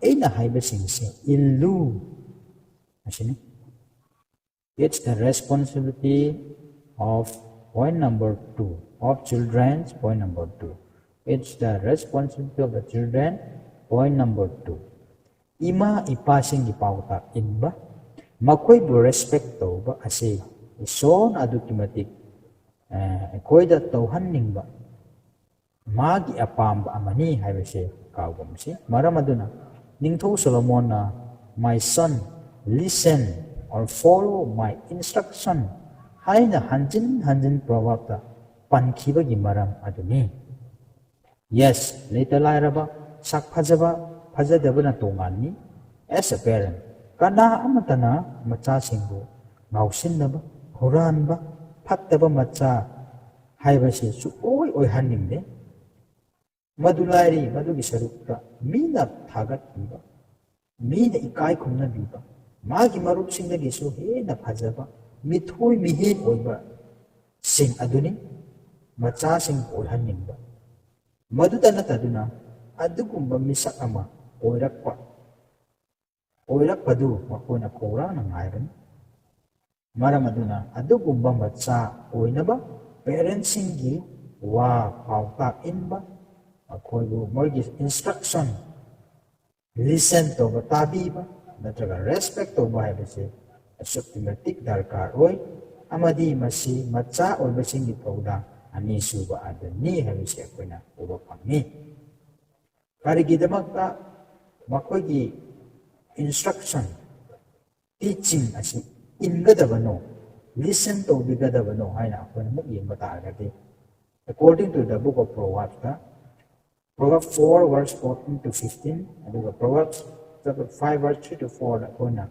ꯑꯩꯅ ꯍꯥꯏꯕꯁꯤꯡꯁꯦ ꯏꯜꯂꯨ" ꯑꯁꯤꯅꯤ꯫ It's the responsibility of point number two, of children's point number two. It's the responsibility of the children, point number two. ꯏꯃꯥ ꯏꯄꯥꯁꯤꯡꯒꯤ ꯄꯥꯎꯇꯥꯛ ꯏꯟꯕ, ꯃꯈꯣꯏꯕꯨ respect ꯇꯧꯕ ꯑꯁꯤ ꯏꯁꯣꯔꯅ ꯑꯗꯨꯛꯀꯤ ꯃꯇꯤꯛ, ꯑꯦ, ꯑꯩꯈꯣꯏꯗ ꯇꯧꯍꯟꯅꯤꯡꯕ ꯃꯥꯒꯤ ꯑꯄꯥꯝꯕ ꯑꯃꯅꯤ ꯍꯥꯏꯕꯁꯦ ꯀꯥꯎꯒꯨꯝꯁꯤ꯫ ꯃꯔꯝ ꯑꯗꯨꯅ ꯅꯤꯡꯊꯧ ꯁꯣꯂꯣꯃꯣꯟꯅ "My son, listen or follow my instruction" ꯍꯥꯏꯅ ꯍꯟꯖꯤꯟ ꯍꯟꯖꯤꯟ Proverbsꯇ ꯄꯟꯈꯤꯕꯒꯤ ꯃꯔꯝ ꯑꯗꯨꯅꯤ꯫ Yes, ꯂꯩꯇ ꯂꯥꯏꯔꯕ, ꯁꯛ ꯐꯖꯕ, ꯐꯖꯗꯕꯅ ꯇꯣꯉꯥꯟꯅꯤ꯫ As a parent, ꯀꯅꯥ ꯑꯃꯠꯇꯅ ꯃꯆꯥꯁꯤꯡꯕꯨ ꯉꯥꯎꯁꯤꯟꯅꯕ, ꯍꯨꯔꯥꯟꯕ, ꯐꯠꯇꯕ ꯃꯆꯥ ꯍꯥꯏꯕꯁꯤ ꯁꯨꯛꯑꯣꯏ ꯑꯣꯏꯍꯟꯅꯤꯡꯗꯦ꯫ ꯃꯗꯨ ꯂꯥꯏꯔꯤ, ꯃꯗꯨꯒꯤ ꯁꯔꯨꯛꯇ ꯃꯤꯅ ꯊꯥꯒꯠꯄꯤꯕ, ꯃꯤꯅ ꯏꯀꯥꯏ ꯈꯨꯝꯅꯕꯤꯕ, ꯃꯥꯒꯤ ꯃꯔꯨꯞꯁꯤꯡꯗꯒꯤꯁꯨ ꯍꯦꯟꯅ ꯐꯖꯕ, ꯃꯤꯊꯣꯏ ꯃꯤꯍꯦꯟ ꯑꯣꯏꯕꯁꯤꯡ ꯑꯗꯨꯅꯤ ꯃꯆꯥꯁꯤꯡ ꯑꯣꯏꯍꯟꯅꯤꯡꯕ꯫ ꯃꯗꯨꯇ ꯅꯠꯇꯗꯨꯅ, ꯑꯗꯨꯒꯨꯝꯕ ꯃꯤꯁꯛ ꯑꯃ ꯑꯣꯏꯔꯛꯄ, ꯑꯣꯏꯔꯛꯄꯗꯨ ꯃꯈꯣꯏꯅ ꯈꯧꯔꯥꯡꯅ ꯉꯥꯏꯕꯅꯤ꯫ ꯃꯔꯝ ꯑꯗꯨꯅ, ꯑꯗꯨꯒꯨꯝꯕ ꯃꯆꯥ ꯑꯣꯏꯅꯕ parentꯁꯤꯡꯒꯤ ꯋꯥ ꯄꯥꯎꯇꯥꯛ ꯏꯟꯕ, ꯃꯈꯣꯏꯕꯨ ꯃꯣꯏꯒꯤ instruction listen ꯇꯧꯕ, ꯇꯥꯕꯤꯕ ꯅꯠꯇ꯭ꯔꯒ respect ꯇꯧꯕ ꯍꯥꯏꯕꯁꯦ ꯑꯁꯨꯛꯀꯤ ꯃꯇꯤꯛ ꯗꯔꯀꯥꯔ ꯑꯣꯏ꯫ ꯑꯃꯗꯤ ꯃꯁꯤ ꯃꯆꯥ ꯑꯣꯏꯕꯁꯤꯡꯒꯤ ꯊꯧꯗꯥꯡ ꯑꯅꯤꯁꯨꯕ ꯑꯗꯨꯅꯤ ꯍꯥꯏꯕꯁꯤ ꯑꯩꯈꯣꯏꯅ ꯎꯕ ꯐꯪꯏ꯫ ꯀꯔꯤꯒꯤꯗꯃꯛꯇ ꯃꯈꯣꯏꯒꯤ instruction, teaching ꯑꯁꯤ ꯏꯟꯒꯗꯕꯅꯣ, listen ꯇꯧꯕꯤꯒꯗꯕꯅꯣ ꯍꯥꯏꯅ ꯑꯩꯈꯣꯏꯅ ꯑꯃꯨꯛ ꯌꯦꯡꯕ ꯇꯥꯔꯒꯗꯤ, according to the book of Proverbsꯇ, Proverbs four verse fourteen to fifteen, ꯑꯗꯨꯒ Proverbs chapter five verse three to fourꯗ ꯑꯩꯈꯣꯏꯅ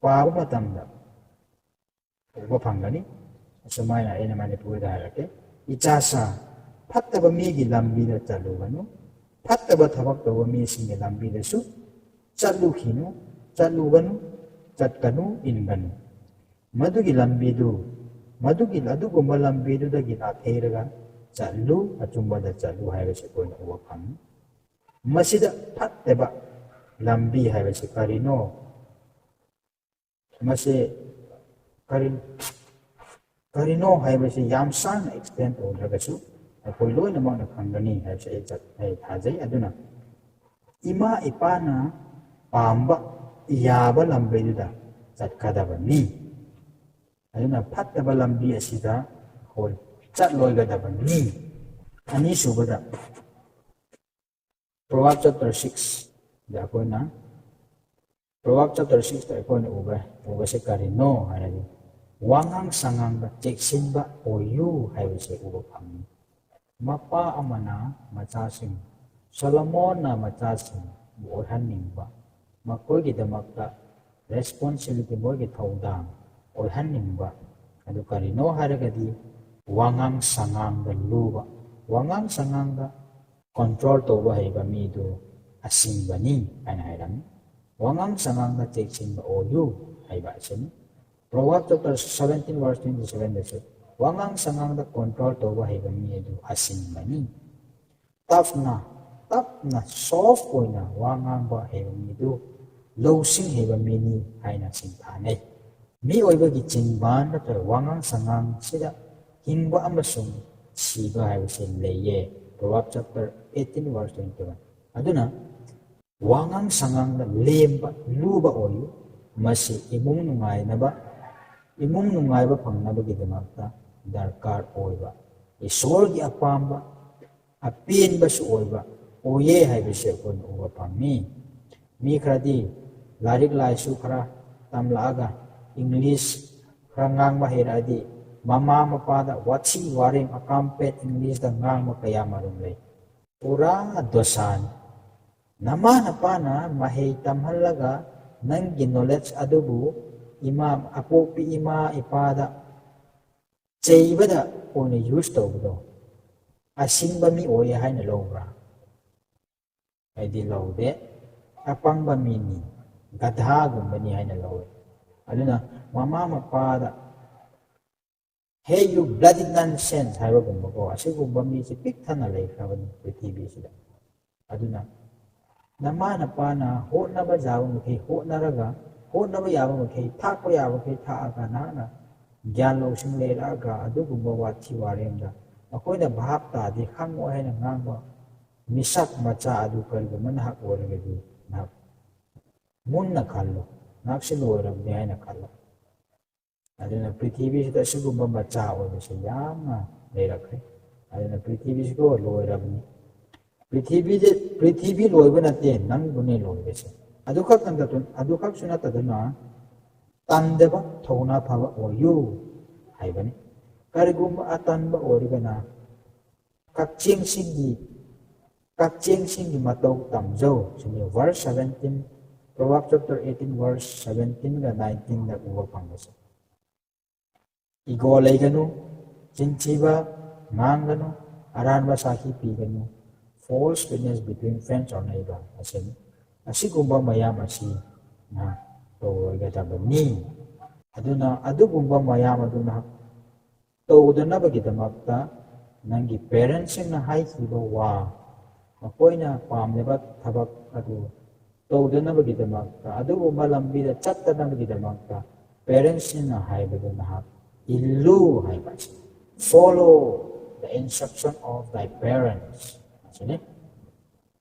ꯄꯥꯕ ꯃꯇꯝꯗ ꯎꯕ ꯐꯪꯒꯅꯤ꯫ ꯑꯁꯨꯃꯥꯏꯅ ꯑꯩꯅ ꯃꯅꯤꯄꯨꯔꯤꯗ ꯍꯥꯏꯔꯛꯀꯦ꯫ "ꯏꯆꯥꯁꯥ, ꯐꯠꯇꯕ ꯃꯤꯒꯤ ꯂꯝꯕꯤꯗ ꯆꯠꯂꯨꯒꯅꯨ, ꯐꯠꯇꯕ ꯊꯕꯛ ꯇꯧꯕ ꯃꯤꯁꯤꯡꯒꯤ ꯂꯝꯕꯤꯗꯁꯨ ꯆꯠꯂꯨꯈꯤꯅꯨ, ꯆꯠꯂꯨꯒꯅꯨ, ꯆꯠꯀꯅꯨ, ꯏꯟꯒꯅꯨ꯫ ꯃꯗꯨꯒꯤ ꯂꯝꯕꯤꯗꯨ, ꯃꯗꯨꯒꯤ, ꯑꯗꯨꯒꯨꯝꯕ ꯂꯝꯕꯤꯗꯨꯗꯒꯤ ꯅꯥꯊꯩꯔꯒ ꯆꯠꯂꯨ, ꯑꯆꯨꯝꯕꯗ ꯆꯠꯂꯨ" ꯍꯥꯏꯕꯁꯤ ꯑꯩꯈꯣꯏꯅ ꯎꯕ ꯐꯪꯏ꯫ ꯃꯁꯤꯗ ꯐꯠꯇꯕ ꯂꯝꯕꯤ ꯍꯥꯏꯕꯁꯤ ꯀꯔꯤꯅꯣ? ꯃꯁꯤ ꯀꯔꯤ, ꯀꯔꯤꯅꯣ ꯍꯥꯏꯕꯁꯤ ꯌꯥꯝ ꯁꯥꯡꯅ explain ꯇꯧꯗ꯭ꯔꯒꯁꯨ ꯑꯩꯈꯣꯏ ꯂꯣꯏꯅꯃꯛꯅ ꯈꯪꯒꯅꯤ ꯍꯥꯏꯕꯁꯤ ꯑꯩ ꯆꯠ-, ꯑꯩ ꯊꯥꯖꯩ꯫ ꯑꯗꯨꯅ ꯏꯃꯥ ꯏꯄꯥꯅ ꯄꯥꯝꯕ, ꯌꯥꯕ ꯂꯝꯕꯤꯗꯨꯗ ꯆꯠꯀꯗꯕꯅꯤ꯫ ꯑꯗꯨꯅ ꯐꯠꯇꯕ ꯂꯝꯕꯤ ꯑꯁꯤꯗ ꯑꯩꯈꯣꯏ ꯆꯠꯂꯣꯏꯒꯗꯕꯅꯤ꯫ ꯑꯅꯤꯁꯨꯕꯗ, Proverbs chapter sixꯗ ꯑꯩꯈꯣꯏꯅ, Proverbs chapter sixꯇ ꯑꯩꯈꯣꯏꯅ ꯎꯕ, ꯎꯕꯁꯦ ꯀꯔꯤꯅꯣ ꯍꯥꯏꯔꯗꯤ, "ꯋꯥꯉꯥꯡ ꯁꯉꯥꯡꯗ ꯆꯦꯛꯁꯤꯟꯕ ꯑꯣꯏꯌꯨ" ꯍꯥꯏꯕꯁꯦ ꯎꯕ ꯐꯪꯏ꯫ ꯃꯄꯥ ꯑꯃꯅ ꯃꯆꯥꯁꯤꯡ, ꯁꯣꯂꯣꯃꯣꯟꯅ ꯃꯆꯥꯁꯤꯡꯕꯨ ꯑꯣꯏꯍꯟꯅꯤꯡꯕ, ꯃꯈꯣꯏꯒꯤꯗꯃꯛꯇ responsibility, ꯃꯣꯏꯒꯤ ꯊꯧꯗꯥꯡ ꯑꯣꯏꯍꯟꯅꯤꯡꯕ ꯑꯗꯨ ꯀꯔꯤꯅꯣ ꯍꯥꯏꯔꯒꯗꯤ ꯋꯥꯉꯥꯡ ꯁꯉꯥꯡꯗ ꯂꯨꯕ, ꯋꯥꯉꯥꯡ ꯁꯉꯥꯡꯗ control ꯇꯧꯕ ꯍꯩꯕ ꯃꯤꯗꯨ ꯑꯁꯤꯡꯕꯅꯤ ꯍꯥꯏꯅ ꯍꯥꯏꯔꯝꯃꯤ꯫ ꯋꯥꯉꯥꯡ ꯁꯉꯥꯡꯗ ꯆꯦꯛꯁꯤꯟꯕ ꯑꯣꯏꯌꯨ ꯍꯥꯏꯕ ꯑꯁꯤꯅꯤ꯫ Proverbs chapter seventeen verse twenty seven ꯗꯁꯨ ꯋꯥꯉꯥꯡ ꯁꯉꯥꯡꯗ control ꯇꯧꯕ ꯍꯩꯕ ꯃꯤ ꯑꯗꯨ ꯑꯁꯤꯡꯕꯅꯤ꯫ ꯇꯞꯅ ꯇꯞꯅ soft ꯑꯣꯏꯅ ꯋꯥ ꯉꯥꯡꯕ ꯍꯩꯕ ꯃꯤꯗꯨ ꯂꯧꯁꯤꯡ ꯍꯩꯕ ꯃꯤꯅꯤ ꯍꯥꯏꯅ ꯁꯤꯡꯊꯥꯅꯩ꯫ ꯃꯤꯑꯣꯏꯕꯒꯤ ꯆꯤꯟꯕꯥꯟ ꯅꯠꯇ꯭ꯔꯒ ꯋꯥꯉꯥꯡ ꯁꯉꯥꯡꯁꯤꯗ ꯍꯤꯡꯕ ꯑꯃꯁꯨꯡ ꯁꯤꯕ ꯍꯥꯏꯕꯁꯤ ꯂꯩꯌꯦ꯫ Proverbs chapter eighteen verse twenty one꯫ ꯑꯗꯨꯅ ꯋꯥꯉꯥꯡ ꯁꯉꯥꯡꯗ ꯂꯦꯝꯕ ꯂꯨꯕ ꯑꯣꯏꯌꯨ꯫ ꯃꯁꯤ ꯏꯃꯨꯡ ꯅꯨꯡꯉꯥꯏꯅꯕ, ꯏꯃꯨꯡ ꯅꯨꯡꯉꯥꯏꯕ ꯐꯪꯅꯕꯒꯤꯗꯃꯛꯇ ꯗꯔꯀꯥꯔ ꯑꯣꯏꯕ, ꯏꯁꯣꯔꯒꯤ ꯑꯄꯥꯝꯕ, ꯑꯄꯦꯟꯕꯁꯨ ꯑꯣꯏꯕ ꯑꯣꯏꯌꯦ ꯍꯥꯏꯕꯁꯤ ꯑꯩꯈꯣꯏꯅ ꯎꯕ ꯐꯪꯉꯤ꯫ ꯃꯤ ꯈꯔꯗꯤ ꯂꯥꯏꯔꯤꯛ ꯂꯥꯏꯁꯨ ꯈꯔ ꯇꯝꯂꯛꯑꯒ English ꯈꯔ ꯉꯥꯡꯕ ꯍꯩꯔꯛꯑꯗꯤ ꯃꯃꯥ ꯃꯄꯥꯗ ꯋꯥꯊꯤ ꯋꯥꯔꯦꯡ ꯑꯀꯥꯝꯄꯦꯠ English ꯇ ꯉꯥꯡꯕ ꯀꯌꯥ ꯃꯔꯨꯝ ꯂꯩ꯫ ꯄꯨꯔꯥ ꯗꯣꯁꯥꯅꯤ꯫ ꯅꯃꯥ ꯅꯄꯥꯅ ꯃꯍꯩ ꯇꯝꯍꯜꯂꯒ ꯅꯪꯒꯤ knowledge ꯑꯗꯨꯕꯨ ꯏꯃꯥ, ꯑꯄꯣꯛꯄꯤ ꯏꯃꯥ ꯏꯄꯥꯗ ꯆꯩꯕꯗ ꯑꯣꯏꯅ use ꯇꯧꯕꯗꯣ ꯑꯁꯤꯡꯕ ꯃꯤ ꯑꯣꯏꯌꯦ ꯍꯥꯏꯅ ꯂꯧꯕ꯭ꯔꯥ? ꯑꯩꯗꯤ ꯂꯧꯗꯦ꯫ ꯑꯄꯪꯕ ꯃꯤꯅꯤ, ꯒꯙꯥꯒꯨꯝꯕꯅꯤ ꯍꯥꯏꯅ ꯂꯧꯋꯦ꯫ ꯑꯗꯨꯅ ꯃꯃꯥ ꯃꯄꯥꯗ "Hey, you bloody nonsense" ꯍꯥꯏꯕꯒꯨꯝꯕꯀꯣ, ꯑꯁꯤꯒꯨꯝꯕ ꯃꯤꯁꯦ ꯄꯤꯛ ꯊꯟꯅ ꯂꯩꯈ꯭ꯔꯕꯅꯤ ꯄ꯭ꯔꯤꯊꯤꯕꯤꯁꯤꯗ꯫ ꯑꯗꯨꯅ ꯅꯃꯥ ꯅꯄꯥꯅ ꯍꯣꯠꯅꯕ ꯌꯥꯕ ꯃꯈꯩ ꯍꯣꯠꯅꯔꯒ, ꯍꯣꯠꯅꯕ ꯌꯥꯕ ꯃꯈꯩ, ꯊꯥꯛꯄ ꯌꯥꯕ ꯃꯈꯩ ꯊꯥꯛꯑꯒ, ꯅꯍꯥꯛꯅ ꯒ꯭ꯌꯥꯟ ꯂꯧꯁꯤꯡ ꯂꯩꯔꯛꯑꯒ ꯑꯗꯨꯒꯨꯝꯕ ꯋꯥꯊꯤ ꯋꯥꯔꯦꯝꯗ ꯃꯈꯣꯏꯅ ꯚꯥꯞ ꯇꯥꯗꯦ, ꯈꯪꯉꯣꯏ ꯍꯥꯏꯅ ꯉꯥꯡꯕ ꯃꯤꯁꯛ ꯃꯆꯥ ꯑꯗꯨ ꯀꯔꯤꯒꯨꯝꯕ ꯅꯍꯥꯛ ꯑꯣꯏꯔꯒꯗꯤ, ꯅꯍꯥꯛ ꯃꯨꯟꯅ ꯈꯜꯂꯨ, ꯅꯍꯥꯛꯁꯤ ꯂꯣꯏꯔꯕꯅꯤ ꯍꯥꯏꯅ ꯈꯜꯂꯨ꯫ ꯑꯗꯨꯅ ꯄ꯭ꯔꯤꯊꯤꯕꯤꯁꯤꯗ ꯑꯁꯤꯒꯨꯝꯕ ꯃꯆꯥ ꯑꯣꯏꯕꯁꯦ ꯌꯥꯝꯅ ꯂꯩꯔꯛꯈ꯭ꯔꯦ꯫ ꯑꯗꯨꯅ ꯄ꯭ꯔꯤꯊꯤꯕꯤꯁꯤꯀꯣ ꯂꯣꯏꯔꯕꯅꯤ꯫ ꯄ꯭ꯔꯤꯊꯤꯕꯤꯗ, ꯄ꯭ꯔꯤꯊꯤꯕꯤ ꯂꯣꯏꯕ ꯅꯠꯇꯦ, ꯅꯪꯕꯨꯅꯦ ꯂꯣꯏꯕꯁꯦ꯫ ꯑꯗꯨꯈꯛ ꯅꯠꯇꯗꯨ-, ꯑꯗꯨꯈꯛꯁꯨ ꯅꯠꯇꯗꯨꯅ ꯇꯟꯗꯕ, ꯊꯧꯅꯥ ꯐꯕ ꯑꯣꯏꯌꯨ ꯍꯥꯏꯕꯅꯤ꯫ ꯀꯔꯤꯒꯨꯝꯕ ꯑꯇꯟꯕ ꯑꯣꯏꯔꯒꯅ ꯀꯛꯆꯦꯡꯁꯤꯡꯒꯤ, ꯀꯛꯆꯦꯡꯁꯤꯡꯒꯤ ꯃꯇꯧ ꯇꯝꯖꯧ ꯁꯤꯅꯤ꯫ Verse seventeen, Proverbs chapter eighteen verse seventeen ꯒ nineteen ꯗ ꯎꯕ ꯐꯪꯕꯁꯦ, ꯏꯒꯣ ꯂꯩꯒꯅꯨ, ꯆꯤꯟꯊꯤꯕ ꯉꯥꯡꯒꯅꯨ, ꯑꯔꯥꯟꯕ ꯁꯥꯈꯤ ꯄꯤꯒꯅꯨ, false witness between friends or neighbor ꯑꯁꯤꯅꯤ꯫ ꯑꯁꯤꯒꯨꯝꯕ ꯃꯌꯥꯝ ꯑꯁꯤ ꯅꯍꯥꯛ ꯇꯧꯔꯣꯏꯒꯗꯕꯅꯤ꯫ ꯑꯗꯨꯅ ꯑꯗꯨꯒꯨꯝꯕ ꯃꯌꯥꯝ ꯑꯗꯨ ꯅꯍꯥꯛ ꯇꯧꯗꯅꯕꯒꯤꯗꯃꯛꯇ ꯅꯪꯒꯤ ꯄꯦꯔꯦꯟꯁꯁꯤꯡꯅ ꯍꯥꯏꯈꯤꯕ ꯋꯥ, ꯃꯈꯣꯏꯅ ꯄꯥꯝꯂꯤꯕ ꯊꯕꯛ ꯑꯗꯨ ꯇꯧꯗꯅꯕꯒꯤꯗꯃꯛꯇ, ꯑꯗꯨꯒꯨꯝꯕ ꯂꯝꯕꯤꯗ ꯆꯠꯇꯅꯕꯒꯤꯗꯃꯛꯇ ꯄꯦꯔꯦꯟꯁꯁꯤꯡꯅ ꯍꯥꯏꯕꯗꯨ ꯅꯍꯥꯛ ꯏꯜꯂꯨ ꯍꯥꯏꯕ ꯑꯁꯤ, follow the instruction of thy parents ꯑꯁꯤꯅꯤ꯫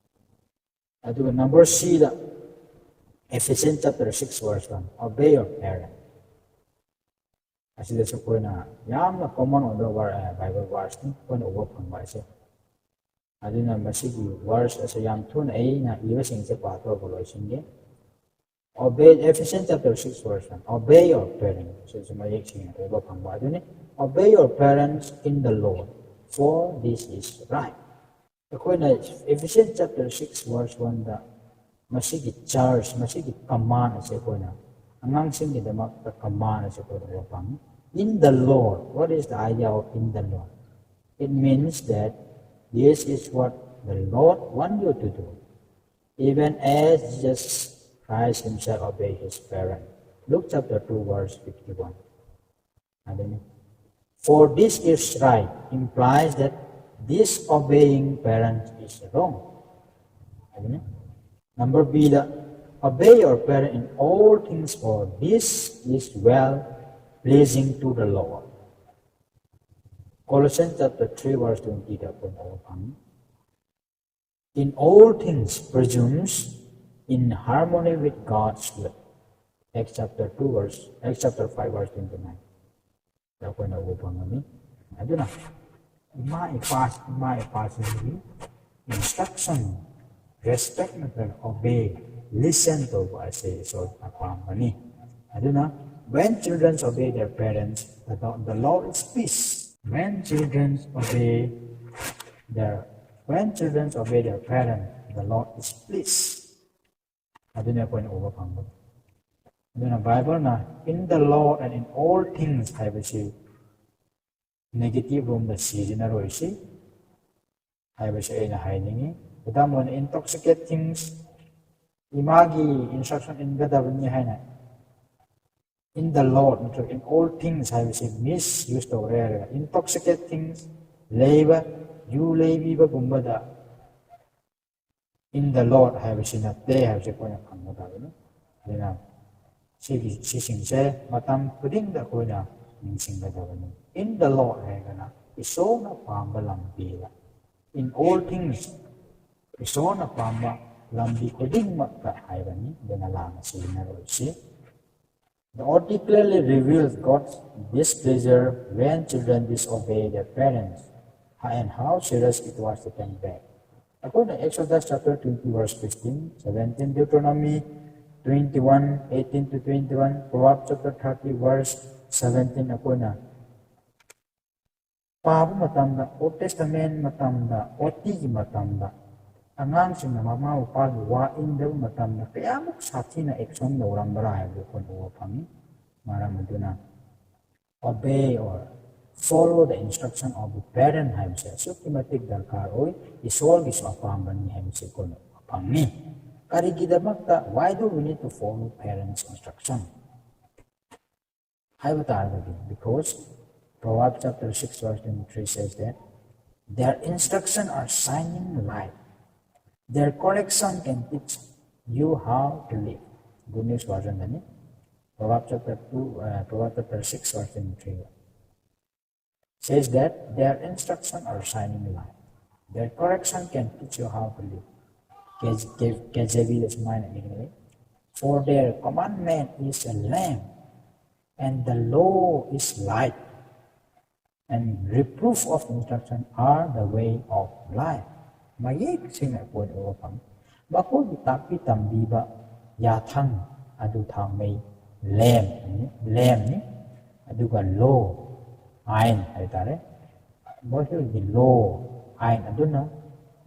ꯑꯗꯨꯒ number C the, Ephesians chapter six verse one, obey your parent꯫ ꯑꯁꯤꯗꯁꯨ ꯑꯩꯈꯣꯏꯅ ꯌꯥꯝꯅ common ꯑꯣꯏꯕ ꯋꯥꯔ-, ꯑ, Bible verse ꯅꯤ ꯑꯩꯈꯣꯏꯅ ꯎꯕ ꯐꯪꯕ ꯑꯁꯦ꯫ ꯑꯗꯨꯅ ꯃꯁꯤꯒꯤ verse ꯑꯁꯦ ꯌꯥꯝ ꯊꯨꯅ ꯑꯩꯅ ꯏꯕꯁꯤꯡꯁꯦ ꯄꯥꯊꯣꯛꯑꯒ ꯂꯣꯏꯁꯤꯟꯒꯦ꯫ Obey, Ephesians chapter six verse one, obey your parents꯫ ꯁꯤꯁꯨ ꯃꯌꯦꯛ ꯁꯦꯡꯅ ꯎꯕ ꯐꯪꯕ ꯑꯗꯨꯅꯤ꯫ Obey your parents in the Lord, for this is right꯫ ꯑꯩꯈꯣꯏꯅ Ephesians chapter six verse one ꯗ ꯃꯁꯤꯒꯤ charge, ꯃꯁꯤꯒꯤ command ꯑꯁꯦ ꯑꯩꯈꯣꯏꯅ ꯑꯉꯥꯡꯁꯤꯡꯒꯤꯗꯃꯛꯇ command ꯑꯁꯦ ꯑꯩꯈꯣꯏꯅ ꯎꯕ ꯐꯪꯉꯤ꯫ In the Lord, what is the idea of in the Lord? It means that this is what the Lord want you to do, even as Jesus Christ himself obey his parents꯫ Luke chapter two verse fifty-one꯫ ꯑꯗꯨꯅꯤ꯫ For this is right implies that disobeying parents is wrong꯫ ꯑꯗꯨꯅꯤ꯫ Number B the, obey your parent in all things, for this is well pleasing to the Lord꯫ Colossians chapter three verse twenty ꯗ ꯑꯩꯈꯣꯏꯅ ꯎꯕ ꯐꯪꯉꯤ꯫ In all things presumes in harmony with God's will꯫ Acts chapter two verse, Acts chapter five verse twenty-nine ꯗ ꯑꯩꯈꯣꯏꯅ ꯎꯕ ꯐꯪꯒꯅꯤ꯫ ꯑꯗꯨꯅ ꯏꯃꯥ ꯏꯄꯥ, ꯏꯃꯥ ꯏꯄꯥꯁꯤꯡꯒꯤ instruction, respect ꯅꯠꯇ꯭ꯔꯒ obey, listen ꯇꯧꯕ ꯑꯁꯤ ꯏꯁꯣꯔꯅ ꯄꯥꯝꯕꯅꯤ꯫ ꯑꯗꯨꯅ when children obey their parents, the, the Lord is pleased꯫ When children obey their, when children obey their parents, the Lord is pleased꯫ ꯑꯗꯨꯅ ꯑꯩꯈꯣꯏꯅ ꯎꯕ ꯐꯪꯕꯅꯤ꯫ ꯑꯗꯨꯅ ꯕꯥꯏꯕꯜꯅ "In the Lord and in all things" ꯍꯥꯏꯕꯁꯤ negative ꯔꯣꯝꯗ ꯁꯤꯖꯤꯟꯅꯔꯣꯏꯁꯤ ꯍꯥꯏꯕꯁꯤ ꯑꯩꯅ ꯍꯥꯏꯅꯤꯡꯉꯤ꯫ ꯈꯨꯗꯝ ꯑꯣꯏꯅ, intoxicate things, ꯏꯃꯥꯒꯤ instruction ꯏꯟꯒꯗꯕꯅꯤ ꯍꯥꯏꯅ "In the Lord" ꯅꯠꯇ꯭ꯔꯒ "In all things" ꯍꯥꯏꯕꯁꯤ misuse ꯇꯧꯔꯦ ꯍꯥꯏꯔꯒ, intoxicate things, ꯂꯩꯕ, ꯌꯨ ꯂꯩꯕꯤꯕꯒꯨꯝꯕꯗ "In the Lord" ꯍꯥꯏꯕꯁꯤ ꯅꯠꯇꯦ ꯍꯥꯏꯕꯁꯤ ꯑꯩꯈꯣꯏꯅ ꯈꯪꯒꯗꯕꯅꯤ꯫ ꯑꯗꯨꯅ ꯁꯤꯒꯤ, ꯁꯤꯁꯤꯡꯁꯦ ꯃꯇꯝ ꯈꯨꯗꯤꯡꯗ ꯑꯩꯈꯣꯏꯅ ꯅꯤꯡꯁꯤꯡꯒꯗꯕꯅꯤ꯫ "In the Lord" ꯍꯥꯏꯔꯒꯅ ꯏꯁꯣꯔꯅ ꯄꯥꯝꯕ ꯂꯝꯕꯤꯗ, "In all things", ꯏꯁꯣꯔꯅ ꯄꯥꯝꯕ ꯂꯝꯕꯤ ꯈꯨꯗꯤꯡꯃꯛꯇ ꯍꯥꯏꯕꯅꯤ꯫ ꯑꯗꯨꯅ ꯂꯥꯟꯅ ꯁꯤꯖꯤꯟꯅꯔꯣꯏꯁꯤ꯫ The O T clearly reveals God's displeasure when children disobey their parents and how serious it was to turn back. ꯑꯩꯈꯣꯏꯅ Exodus chapter twenty verse fifteen, seventeen, Deuteronomy twenty-one, eighteen to twenty-one, Proverbs chapter thirty verse seventeen ꯑꯩꯈꯣꯏꯅ ꯄꯥꯕ ꯃꯇꯝꯗ, Old Testament ꯃꯇꯝꯗ, O Tꯒꯤ ꯃꯇꯝꯗ ꯑꯉꯥꯡꯁꯤꯡꯅ ꯃꯃꯥ ꯃꯄꯥꯒꯤ ꯋꯥ ꯏꯟꯗꯕ ꯃꯇꯝꯗ ꯀꯌꯥꯃꯨꯛ ꯁꯥꯊꯤꯅ action ꯂꯧꯔꯝꯕ꯭ꯔꯥ ꯍꯥꯏꯕꯗꯨ ꯑꯩꯈꯣꯏꯅ ꯎꯕ ꯐꯪꯉꯤ꯫ ꯃꯔꯝ ꯑꯗꯨꯅ obey or follow the instruction of the parent ꯍꯥꯏꯕꯁꯦ ꯑꯁꯨꯛꯀꯤ ꯃꯇꯤꯛ ꯗꯔꯀꯥꯔ ꯑꯣꯏ꯫ ꯏꯁꯣꯔꯒꯤꯁꯨ ꯑꯄꯥꯝꯕꯅꯤ ꯍꯥꯏꯕꯁꯤ ꯑꯩꯈꯣꯏꯅ ꯎꯕ ꯐꯪꯉꯤ꯫ ꯀꯔꯤꯒꯤꯗꯃꯛꯇ? Why do we need to follow parents' instruction? ꯍꯥꯏꯕ ꯇꯥꯔꯒꯗꯤ, because Proverbs chapter six verse twenty-three says that, "Their instruction are shining light. Their correction can teach you how to live." Good News version ꯗꯅꯤ꯫ Proverbs chapter two, uh, Proverbs chapter six verse twenty-three says that, "Their instruction are shining light. Their correction can teach you how to live." K J V ꯗ ꯁꯨꯃꯥꯏꯅ ꯏꯔꯤ, "For their commandment is a lamp, and the law is light, and reproof of instruction are the way of life." ꯃꯌꯦꯛ ꯁꯦꯡꯅ ꯑꯩꯈꯣꯏꯅ ꯎꯕ ꯐꯪꯉꯤ꯫ ꯃꯈꯣꯏꯒꯤ ꯇꯥꯛꯄꯤ ꯇꯝꯕꯤꯕ ꯌꯥꯊꯪ ꯑꯗꯨ ꯊꯥꯡꯃꯩ, ꯂꯦꯝ, ꯂꯦꯝꯅꯤ, ꯑꯗꯨꯒ law, ꯑꯥꯏꯟ ꯍꯥꯏꯇꯥꯔꯦ, ꯃꯈꯣꯏꯒꯤ law, ꯑꯥꯏꯟ ꯑꯗꯨꯅ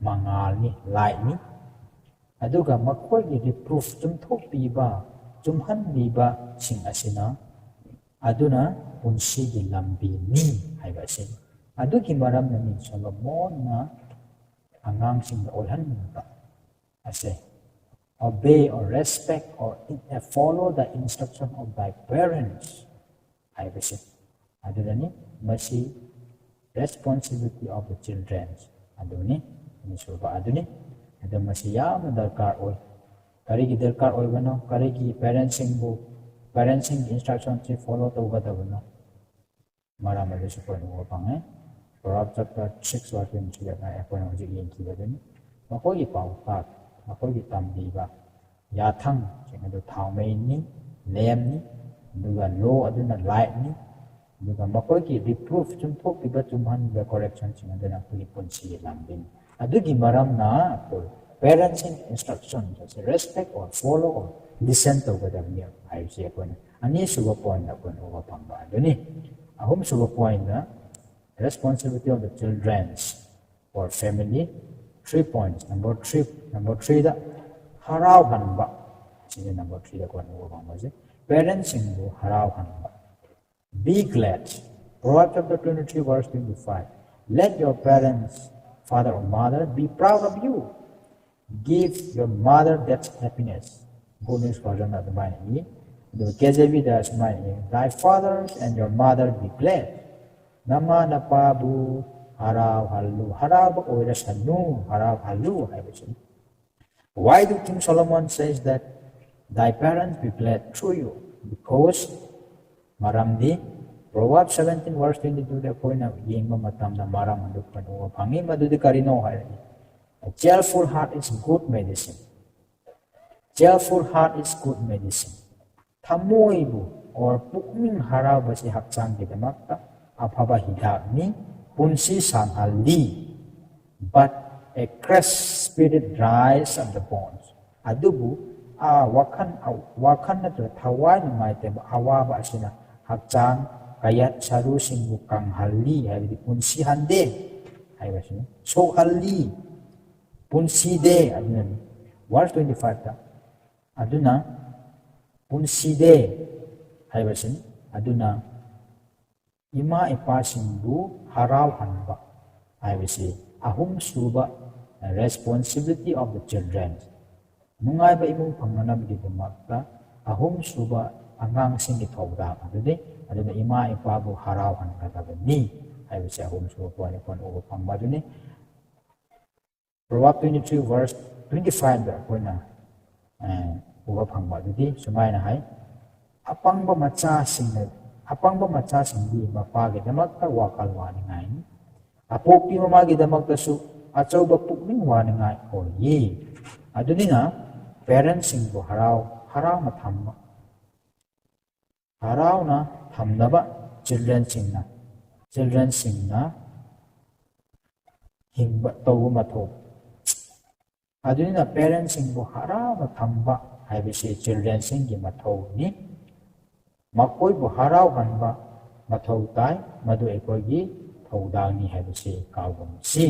ꯃꯉꯥꯜꯅꯤ, lightꯅꯤ꯫ ꯑꯗꯨꯒ ꯃꯈꯣꯏꯒꯤ reproof, ꯆꯨꯝꯊꯣꯛꯄꯤꯕ, ꯆꯨꯝꯍꯟꯕꯤꯕꯁꯤꯡ ꯑꯁꯤꯅ, ꯑꯗꯨꯅ ꯄꯨꯟꯁꯤꯒꯤ ꯂꯝꯕꯤꯅꯤ ꯍꯥꯏꯕ ꯑꯁꯤ꯫ ꯑꯗꯨꯒꯤ ꯃꯔꯝꯅꯅꯤ ꯁꯣꯂꯣꯃꯣꯟꯅ ꯑꯉꯥꯡꯁꯤꯡꯗ ꯑꯣꯏꯍꯟꯅꯤꯡꯕ ꯑꯁꯦ, "Obey or respect or follow the instruction of thy parents" ꯍꯥꯏꯕꯁꯦ꯫ ꯑꯗꯨꯗꯅꯤ ꯃꯁꯤ responsibility of the children ꯑꯗꯨꯅꯤ, ꯑꯅꯤꯁꯨꯕ ꯑꯗꯨꯅꯤ꯫ ꯑꯗꯨ ꯃꯁꯤ ꯌꯥꯝꯅ ꯗꯔꯀꯥꯔ ꯑꯣꯏ꯫ ꯀꯔꯤꯒꯤ ꯗꯔꯀꯥꯔ ꯑꯣꯏꯕꯅꯣ? ꯀꯔꯤꯒꯤ ꯄꯦꯔꯦꯟꯁꯤꯡꯕꯨ, ꯄꯦꯔꯦꯟꯁꯤꯡꯒꯤ instructionꯁꯤ follow ꯇꯧꯒꯗꯕꯅꯣ? ꯃꯔꯝ ꯑꯗꯨꯁꯨ ꯑꯩꯈꯣꯏꯅ ꯎꯕ ꯐꯪꯉꯦ꯫ Proverbs chapter six verse twenty-three ꯑꯩꯈꯣꯏꯅ ꯍꯧꯖꯤꯛ ꯌꯦꯡꯈꯤꯕꯗꯨꯅꯤ꯫ ꯃꯈꯣꯏꯒꯤ ꯄꯥꯎꯇꯥꯛ, ꯃꯈꯣꯏꯒꯤ ꯇꯝꯕꯤꯕ ꯌꯥꯊꯪꯁꯤꯡ ꯑꯗꯨ ꯊꯥꯎꯃꯩꯅꯤ, ꯂꯦꯝꯅꯤ, ꯑꯗꯨꯒ law ꯑꯗꯨꯅ lightꯅꯤ, ꯑꯗꯨꯒ ꯃꯈꯣꯏꯒꯤ reproof, ꯆꯨꯝꯊꯣꯛꯄꯤꯕ, ꯆꯨꯝꯍꯟꯕ, correctionꯁꯤꯡ ꯑꯗꯨꯅ ꯑꯩꯈꯣꯏꯒꯤ ꯄꯨꯟꯁꯤꯒꯤ ꯂꯝꯕꯤꯅꯤ꯫ ꯑꯗꯨꯒꯤ ꯃꯔꯝꯅ ꯑꯩꯈꯣꯏ parentsꯀꯤ instructions ꯑꯁꯤ respect or follow or listen ꯇꯧꯒꯗꯕꯅꯤ ꯍꯥꯏꯕꯁꯤ ꯑꯩꯈꯣꯏꯅ ꯑꯅꯤꯁꯨꯕ pointꯇ ꯑꯩꯈꯣꯏꯅ ꯎꯕ ꯐꯪꯕ ꯑꯗꯨꯅꯤ꯫ ꯑꯍꯨꯝꯁꯨꯕ pointꯅ responsibility of the children or family, three points, number three, number threeꯗ ꯍꯔꯥꯎꯍꯟꯕ, ꯁꯤꯅꯤ number threeꯗ ꯑꯩꯈꯣꯏꯅ ꯎꯕ ꯐꯪꯕꯁꯦ, parentsꯁꯤꯡꯕꯨ ꯍꯔꯥꯎꯍꯟꯕ꯫ Be glad. Proverbs chapter twenty-three verse twenty-five. "Let your parents, father or mother, be proud of you. Give your mother that happiness." Good News Version ꯑꯗꯨꯃꯥꯏꯅ E. ꯑꯗꯨꯒ KJVꯗ ꯁꯨꯃꯥꯏꯅ E, "Thy fathers and your mother be glad." ꯅꯃꯥ ꯅꯄꯥꯕꯨ ꯍꯔꯥꯎꯍꯜꯂꯨ, ꯍꯔꯥꯎꯕ ꯑꯣꯏꯔꯁꯅꯨ, ꯍꯔꯥꯎꯍꯜꯂꯨ ꯍꯥꯏꯕꯁꯤꯅꯤ꯫ Why do King Solomon says that, "Thy parents be glad through you"? Because, ꯃꯔꯝꯗꯤ Proverbs seventeen verse twenty-twoꯗ ꯑꯩꯈꯣꯏꯅ ꯌꯦꯡꯕ ꯃꯇꯝꯗ ꯃꯔꯝ ꯑꯗꯨ ꯑꯩꯈꯣꯏꯅ ꯎꯕ ꯐꯪꯉꯤ꯫ ꯃꯗꯨꯗꯤ ꯀꯔꯤꯅꯣ ꯍꯥꯏꯔꯗꯤ, "A cheerful heart is good medicine." Cheerful heart is good medicine. ꯊꯃꯣꯏꯕꯨ or ꯄꯨꯛꯅꯤꯡ ꯍꯔꯥꯎꯕꯁꯤ ꯍꯛꯆꯥꯡꯒꯤꯗꯃꯛꯇ ꯑꯐꯕ ꯍꯤꯗꯥꯛꯅꯤ, ꯄꯨꯟꯁꯤ ꯁꯥꯡꯍꯜꯂꯤ꯫ "But a crushed spirit dries up the bones." ꯑꯗꯨꯕꯨ ꯑ, ꯋꯥꯈꯜ, ꯋꯥꯈꯜ ꯅꯠꯇ꯭ꯔꯒ ꯊꯋꯥꯏ ꯅꯨꯡꯉꯥꯏꯇꯕ, ꯑꯋꯥꯕ ꯑꯁꯤꯅ ꯍꯛꯆꯥꯡ ꯀꯌꯥꯠ ꯁꯔꯨꯁꯤꯡꯕꯨ ꯀꯪꯍꯜꯂꯤ, ꯍꯥꯏꯕꯗꯤ ꯄꯨꯟꯁꯤꯍꯟꯗꯦ ꯍꯥꯏꯕꯁꯤꯅꯤ꯫ ꯁꯣꯛꯍꯜꯂꯤ, ꯄꯨꯟꯁꯤꯗꯦ꯫ ꯑꯗꯨꯅꯅꯤ Verse twenty five ꯇ, "ꯑꯗꯨꯅ ꯄꯨꯟꯁꯤꯗꯦ" ꯍꯥꯏꯕꯁꯤꯅꯤ꯫ "ꯑꯗꯨꯅ ꯏꯃꯥ ꯏꯄꯥꯁꯤꯡꯕꯨ ꯍꯔꯥꯎꯍꯟꯕ" ꯍꯥꯏꯕꯁꯤ ꯑꯍꯨꯝꯁꯨꯕ responsibility of the children, ꯅꯨꯡꯉꯥꯏꯕ ꯏꯃꯨꯡ ꯐꯪꯅꯅꯕꯒꯤꯗꯃꯛꯇ ꯑꯍꯨꯝꯁꯨꯕ ꯑꯉꯥꯡꯁꯤꯡꯒꯤ ꯊꯧꯗꯥꯡ ꯑꯗꯨꯅꯤ꯫ ꯑꯗꯨꯅ ꯏꯃꯥ ꯏꯄꯥꯕꯨ ꯍꯔꯥꯎꯍꯟꯒꯗꯕꯅꯤ ꯍꯥꯏꯕꯁꯤ ꯑꯍꯨꯝꯁꯨꯕ point ꯑꯩꯈꯣꯏꯅ ꯎꯕ ꯐꯪꯕ ꯑꯗꯨꯅꯤ꯫ Proverb twenty three verse twenty five ꯗ ꯑꯩꯈꯣꯏꯅ, ꯑ, ꯎꯕ ꯐꯪꯕ ꯑꯗꯨꯗꯤ ꯁꯨꯃꯥꯏꯅ ꯍꯥꯏ, "ꯑꯄꯪꯕ ꯃꯆꯥꯁꯤꯡꯅ, ꯑꯄꯪꯕ ꯃꯆꯥꯁꯤꯡꯗꯤ ꯃꯄꯥꯒꯤꯗꯃꯛꯇ ꯋꯥꯈꯜ ꯋꯥꯅꯤꯡꯉꯥꯏꯅꯤ, ꯑꯄꯣꯛꯄꯤ ꯃꯃꯥꯒꯤꯗꯃꯛꯇꯁꯨ ꯑꯆꯧꯕ ꯄꯨꯛꯅꯤꯡ ꯋꯥꯅꯤꯡꯉꯥꯏ ꯑꯣꯏꯌꯦ"꯫ ꯑꯗꯨꯅꯤꯅ parents ꯁꯤꯡꯕꯨ ꯍꯔꯥꯎ ꯍꯔꯥꯎꯅ ꯊꯝꯕ, ꯍꯔꯥꯎꯅ ꯊꯝꯅꯕ children ꯁꯤꯡꯅ, children ꯁꯤꯡꯅ ꯍꯤꯡꯕ ꯇꯧꯕ ꯃꯊꯧ꯫ ꯑꯗꯨꯅ parents ꯁꯤꯡꯕꯨ ꯍꯔꯥꯎꯅ ꯊꯝꯕ ꯍꯥꯏꯕꯁꯤ children ꯁꯤꯡꯒꯤ ꯃꯊꯧꯅꯤ꯫ ꯃꯈꯣꯏꯕꯨ ꯍꯔꯥꯎꯍꯟꯕ ꯃꯊꯧ ꯇꯥꯏ, ꯃꯗꯨ ꯑꯩꯈꯣꯏꯒꯤ ꯊꯧꯗꯥꯡꯅꯤ ꯍꯥꯏꯕꯁꯤ ꯀꯥꯎꯒꯨꯝꯁꯤ꯫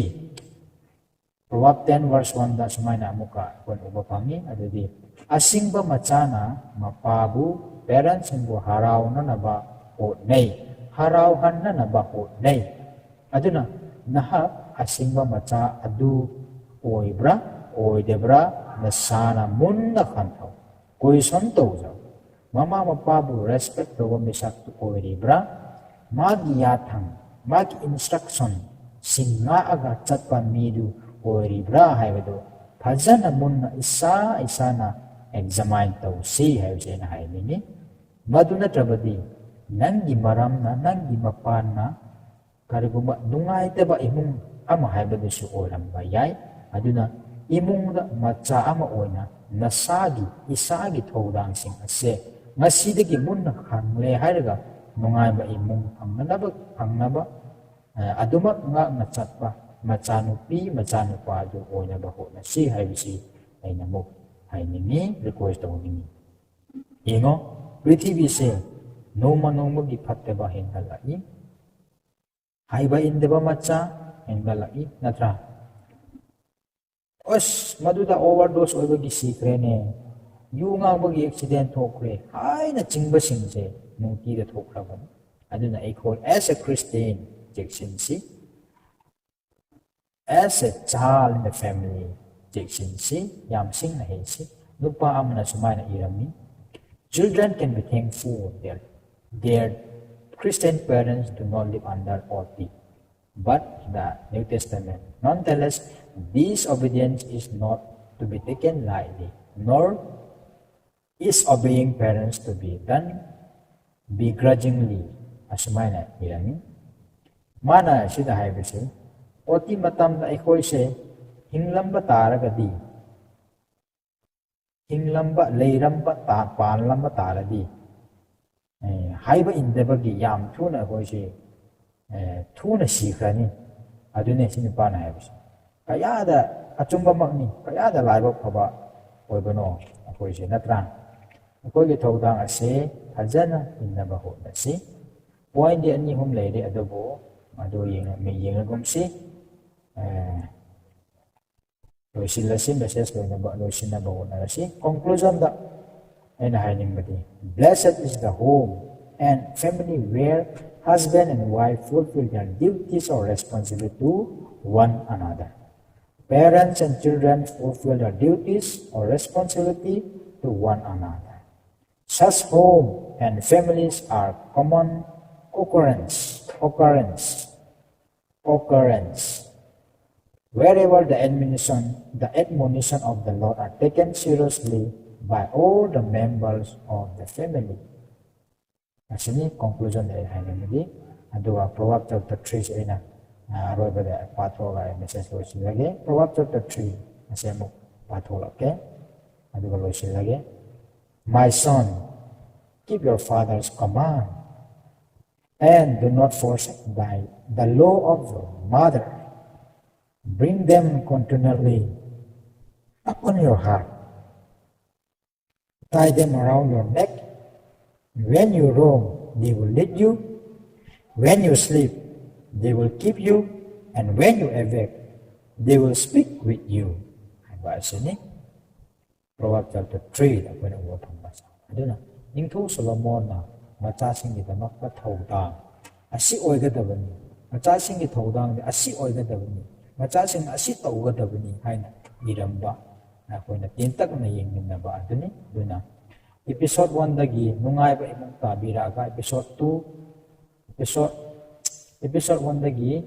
Proverb ten verse one ꯗ ꯁꯨꯃꯥꯏꯅ ꯑꯃꯨꯛꯀ ꯑꯩꯈꯣꯏꯅ ꯎꯕ ꯐꯪꯉꯤ꯫ ꯑꯗꯨꯗꯤ, "ꯑꯁꯤꯡꯕ ꯃꯆꯥꯅ ꯃꯄꯥꯕꯨ, parents ꯁꯤꯡꯕꯨ ꯍꯔꯥꯎꯅꯅꯕ ꯍꯣꯠꯅꯩ, ꯍꯔꯥꯎꯍꯟꯅꯅꯕ ꯍꯣꯠꯅꯩ"꯫ ꯑꯗꯨꯅ ꯅꯍꯥꯛ ꯑꯁꯤꯡꯕ ꯃꯆꯥ ꯑꯗꯨ ꯑꯣꯏꯕ꯭ꯔꯥ ꯑꯣꯏꯗꯕ꯭ꯔꯥ ꯅꯁꯥꯅ ꯃꯨꯟꯅ ꯈꯟꯊꯧ꯫ Question ꯇꯧꯖꯧ꯫ ꯃꯃꯥ ꯃꯄꯥꯕꯨ respect ꯇꯧꯕ ꯃꯤꯁꯛꯇꯨ ꯑꯣꯏꯔꯤꯕ꯭ꯔꯥ? ꯃꯥꯒꯤ ꯌꯥꯊꯪ, ꯃꯥꯒꯤ instruction ꯁꯤꯡ ꯉꯥꯛꯑꯒ ꯆꯠꯄ ꯃꯤꯗꯨ ꯑꯣꯏꯔꯤꯕ꯭ꯔꯥ ꯍꯥꯏꯕꯗꯨ ꯐꯖꯅ ꯃꯨꯟꯅ ꯏꯁꯥ ꯏꯁꯥꯅ examine ꯇꯧꯁꯤ ꯍꯥꯏꯕꯁꯤ ꯑꯩꯅ ꯍꯥꯏꯅꯤꯡꯉꯤ꯫ ꯃꯗꯨ ꯅꯠꯇ꯭ꯔꯕꯗꯤ ꯅꯪꯒꯤ ꯃꯔꯝꯅ, ꯅꯪꯒꯤ ꯃꯄꯥꯟꯅ ꯀꯔꯤꯒꯨꯝꯕ ꯅꯨꯡꯉꯥꯏꯇꯕ ꯏꯃꯨꯡ ꯑꯃ ꯍꯥꯏꯕꯗꯨꯁꯨ ꯑꯣꯏꯔꯝꯕ ꯌꯥꯏ꯫ ꯑꯗꯨꯅ ꯏꯃꯨꯡꯗ ꯃꯆꯥ ꯑꯃ ꯑꯣꯏꯅ ꯅꯁꯥꯒꯤ, ꯏꯁꯥꯒꯤ ꯊꯧꯗꯥꯡꯁꯤꯡ ꯑꯁꯦ ꯉꯁꯤꯗꯒꯤ ꯃꯨꯟꯅ ꯈꯪꯂꯦ ꯍꯥꯏꯔꯒ ꯅꯨꯡꯉꯥꯏꯕ ꯏꯃꯨꯡ ꯐꯪꯅꯅꯕ, ꯐꯪꯅꯕ, ꯑ, ꯑꯗꯨꯃꯛ ꯉꯥꯛꯅ ꯆꯠꯄ ꯃꯆꯥꯅꯨꯄꯤ, ꯃꯆꯥꯅꯨꯄꯥ ꯑꯗꯨ ꯑꯣꯏꯅꯕ ꯍꯣꯠꯅꯁꯤ ꯍꯥꯏꯕꯁꯤ ꯑꯩꯅ ꯑꯃꯨꯛ ꯍꯥꯏꯅꯤꯡꯉꯤ, request ꯇꯧꯅꯤꯡꯉꯤ꯫ ꯌꯦꯡꯉꯣ, ꯄ꯭ꯔꯤꯊꯤꯕꯤꯁꯦ ꯅꯣꯡꯃ ꯅꯣꯡꯃꯒꯤ ꯐꯠꯇꯕ ꯍꯦꯟꯒꯠꯂꯛꯏ꯫ ꯍꯩꯕ ꯏꯟꯗꯕ ꯃꯆꯥ ꯍꯦꯟꯒꯠꯂꯛꯏ, ꯅꯠꯇ꯭ꯔꯥ? ꯑꯁ, ꯃꯗꯨꯗ ꯑꯣꯚꯔꯗꯣꯁ ꯑꯣꯏꯕꯒꯤ ꯁꯤꯈ꯭ꯔꯦꯅꯦ, ꯌꯨ ꯉꯥꯎꯕꯒꯤ ꯑꯦꯛꯁꯤꯗꯦꯟ ꯊꯣꯛꯈ꯭ꯔꯦ ꯍꯥꯏꯅ ꯆꯤꯡꯕꯁꯤꯡꯁꯦ ꯅꯨꯡꯇꯤꯗ ꯊꯣꯛꯈ꯭ꯔꯕꯅꯤ꯫ ꯑꯗꯨꯅ ꯑꯩꯈꯣꯏ as a Christian ꯆꯦꯛꯁꯤꯟꯁꯤ, as a child in the family ꯆꯦꯛꯁꯤꯟꯁꯤ, ꯌꯥꯝ ꯁꯤꯡꯅ ꯍꯩꯁꯤ꯫ ꯅꯨꯄꯥ ꯑꯃꯅ ꯁꯨꯃꯥꯏꯅ ꯏꯔꯝꯃꯤ: "Children can be thankful that their Christian parents do not live under O T, but the New Testament. Nonetheless, disobedience is not to be taken lightly, nor is obeying parents to be done begrudgingly." ꯑꯁꯨꯃꯥꯏꯅ ꯏꯔꯝꯃꯤ꯫ ꯃꯥꯅ ꯁꯤꯗ ꯍꯥꯏꯕꯁꯦ, OT ꯃꯇꯝꯗ ꯑꯩꯈꯣꯏꯁꯦ ꯍꯤꯡꯂꯝꯕ ꯇꯥꯔꯒꯗꯤ, ꯍꯤꯡꯂꯝꯕ, ꯂꯩꯔꯝꯕ ꯇꯥ-, ꯄꯥꯟꯂꯝꯕ ꯇꯥꯔꯗꯤ, ꯑꯦ, ꯍꯥꯏꯕ ꯏꯟꯗꯕꯒꯤ ꯌꯥꯝ ꯊꯨꯅ ꯑꯩꯈꯣꯏꯁꯦ, ꯑꯦ, ꯊꯨꯅ ꯁꯤꯈ꯭ꯔꯅꯤ꯫ ꯑꯗꯨꯅꯦ ꯁꯤ ꯅꯨꯄꯥꯅ ꯍꯥꯏꯕꯁꯦ꯫ ꯀꯌꯥꯗ ꯑꯆꯨꯝꯕꯃꯛꯅꯤ, ꯀꯌꯥꯗ ꯂꯥꯏꯕꯛ ꯐꯕ ꯑꯣꯏꯕꯅꯣ ꯑꯩꯈꯣꯏꯁꯦ, ꯅꯠꯇ꯭ꯔꯥ? ꯑꯩꯈꯣꯏꯒꯤ ꯊꯧꯗꯥꯡ ꯑꯁꯦ ꯐꯖꯅ ꯏꯟꯅꯕ ꯍꯣꯠꯅꯁꯤ꯫ ꯄꯣꯏꯟꯗꯤ ꯑꯅꯤ ꯑꯍꯨꯝ ꯂꯩꯔꯤ, ꯑꯗꯨꯕꯨ ꯃꯗꯨ ꯌꯦꯡꯉ-, ꯌꯦꯡꯉꯒꯨꯝꯁꯤ꯫ ꯑꯦ, ꯂꯣꯏꯁꯤꯜꯂꯁꯤ, ꯃꯦꯁꯦꯖ ꯂꯣꯏꯅꯕ, ꯂꯣꯏꯁꯤꯟꯅꯕ ꯍꯣꯠꯅꯔꯁꯤ꯫ ꯀꯣꯟꯀ꯭ꯂꯨꯖꯟꯗ ꯑꯩꯅ ꯍꯥꯏꯅꯤꯡꯕꯗꯤ, "Blessed is the home and family where husband and wife fulfill their duties or responsibility to one another. Parents and children fulfill their duties or responsibility to one another. Such home and families are common occurrence, occurrence, occurrence, wherever the admonition, the admonition of the Lord are taken seriously by all the members of the family." ꯑꯁꯤꯅꯤ ꯀꯣꯟꯀ꯭ꯂꯨꯖꯟꯗ ꯑꯩꯅ ꯍꯥꯏꯅꯤꯡꯕꯗꯤ꯫ ꯑꯗꯨꯒ Proverb chapter three ꯁꯤ ꯑꯩꯅ, ꯑ, ꯑꯔꯣꯏꯕꯗ ꯄꯥꯊꯣꯛꯑꯒ ꯑꯩ message ꯂꯣꯏꯁꯤꯜꯂꯒꯦ꯫ Proverb chapter three ꯑꯁꯤ ꯑꯃꯨꯛ ꯄꯥꯊꯣꯛꯂꯛꯀꯦ, ꯑꯗꯨꯒ ꯂꯣꯏꯁꯤꯜꯂꯒꯦ꯫ "My son, keep your father's command, and do not forsake thy, the law of your mother. Bring them continually upon your heart. Tie them around your neck. When you roam, they will lead you. When you sleep, they will keep you. And when you awake, they will speak with you." ꯑꯁꯤꯅꯤ꯫ Proverbs chapter three ꯗ ꯑꯩꯈꯣꯏꯅ ꯎꯕ ꯐꯪꯕ꯫ ꯑꯗꯨꯅ ꯅꯤꯡꯊꯧ ꯁꯣꯂꯣꯃꯣꯟꯅ ꯃꯆꯥꯁꯤꯡꯒꯤꯗꯃꯛꯇ ꯊꯧꯗꯥꯡ ꯑꯁꯤ ꯑꯣꯏꯒꯗꯕꯅꯤ, ꯃꯆꯥꯁꯤꯡꯒꯤ ꯊꯧꯗꯥꯡꯗꯤ ꯑꯁꯤ ꯑꯣꯏꯒꯗꯕꯅꯤ, ꯃꯆꯥꯁꯤꯡ ꯑꯁꯤ ꯇꯧꯒꯗꯕꯅꯤ ꯍꯥꯏꯅ ꯏꯔꯝꯕ ꯑꯩꯈꯣꯏꯅ ꯇꯦꯟꯇꯛꯅ ꯌꯦꯡꯃꯤꯟꯅꯕ ꯑꯗꯨꯅꯤ꯫ ꯑꯗꯨꯅ episode one ꯗꯒꯤ ꯅꯨꯡꯉꯥꯏꯕ ꯏꯃꯨꯡ ꯇꯥꯕꯤꯔꯛꯑꯒ episode two, episode, episode one ꯗꯒꯤ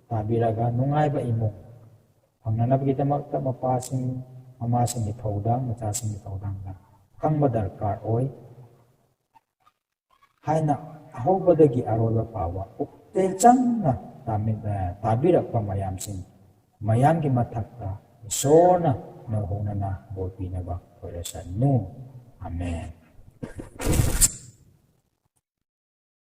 ꯇꯥꯕꯤꯔꯛꯑꯒ ꯅꯨꯡꯉꯥꯏꯕ ꯏꯃꯨꯡ ꯐꯪꯅꯅꯕꯒꯤꯗꯃꯛꯇ ꯃꯄꯥꯁꯤꯡ, ꯃꯃꯥꯁꯤꯡꯒꯤ ꯊꯧꯗꯥꯡ, ꯃꯆꯥꯁꯤꯡꯒꯤ ꯊꯧꯗꯥꯡꯗ ꯈꯪꯕ ꯗꯔꯀꯥꯔ ꯑꯣꯏ ꯍꯥꯏꯅ ꯑꯍꯧꯕꯗꯒꯤ ꯑꯔꯣꯏꯕ ꯐꯥꯎꯕ ꯄꯨꯛꯆꯦꯜ ꯆꯪꯅ ꯇꯥꯃꯤ-, ꯑ, ꯇꯥꯕꯤꯔꯛꯄ ꯃꯌꯥꯝꯁꯤꯡ, ꯃꯌꯥꯝꯒꯤ ꯃꯊꯛꯇ ꯏꯁꯣꯔꯅ ꯅꯧꯍꯧꯅꯅ ꯕꯣꯔ ꯄꯤꯅꯕ ꯑꯣꯏꯔꯁꯅꯨ꯫ ꯑꯃꯦꯟ꯫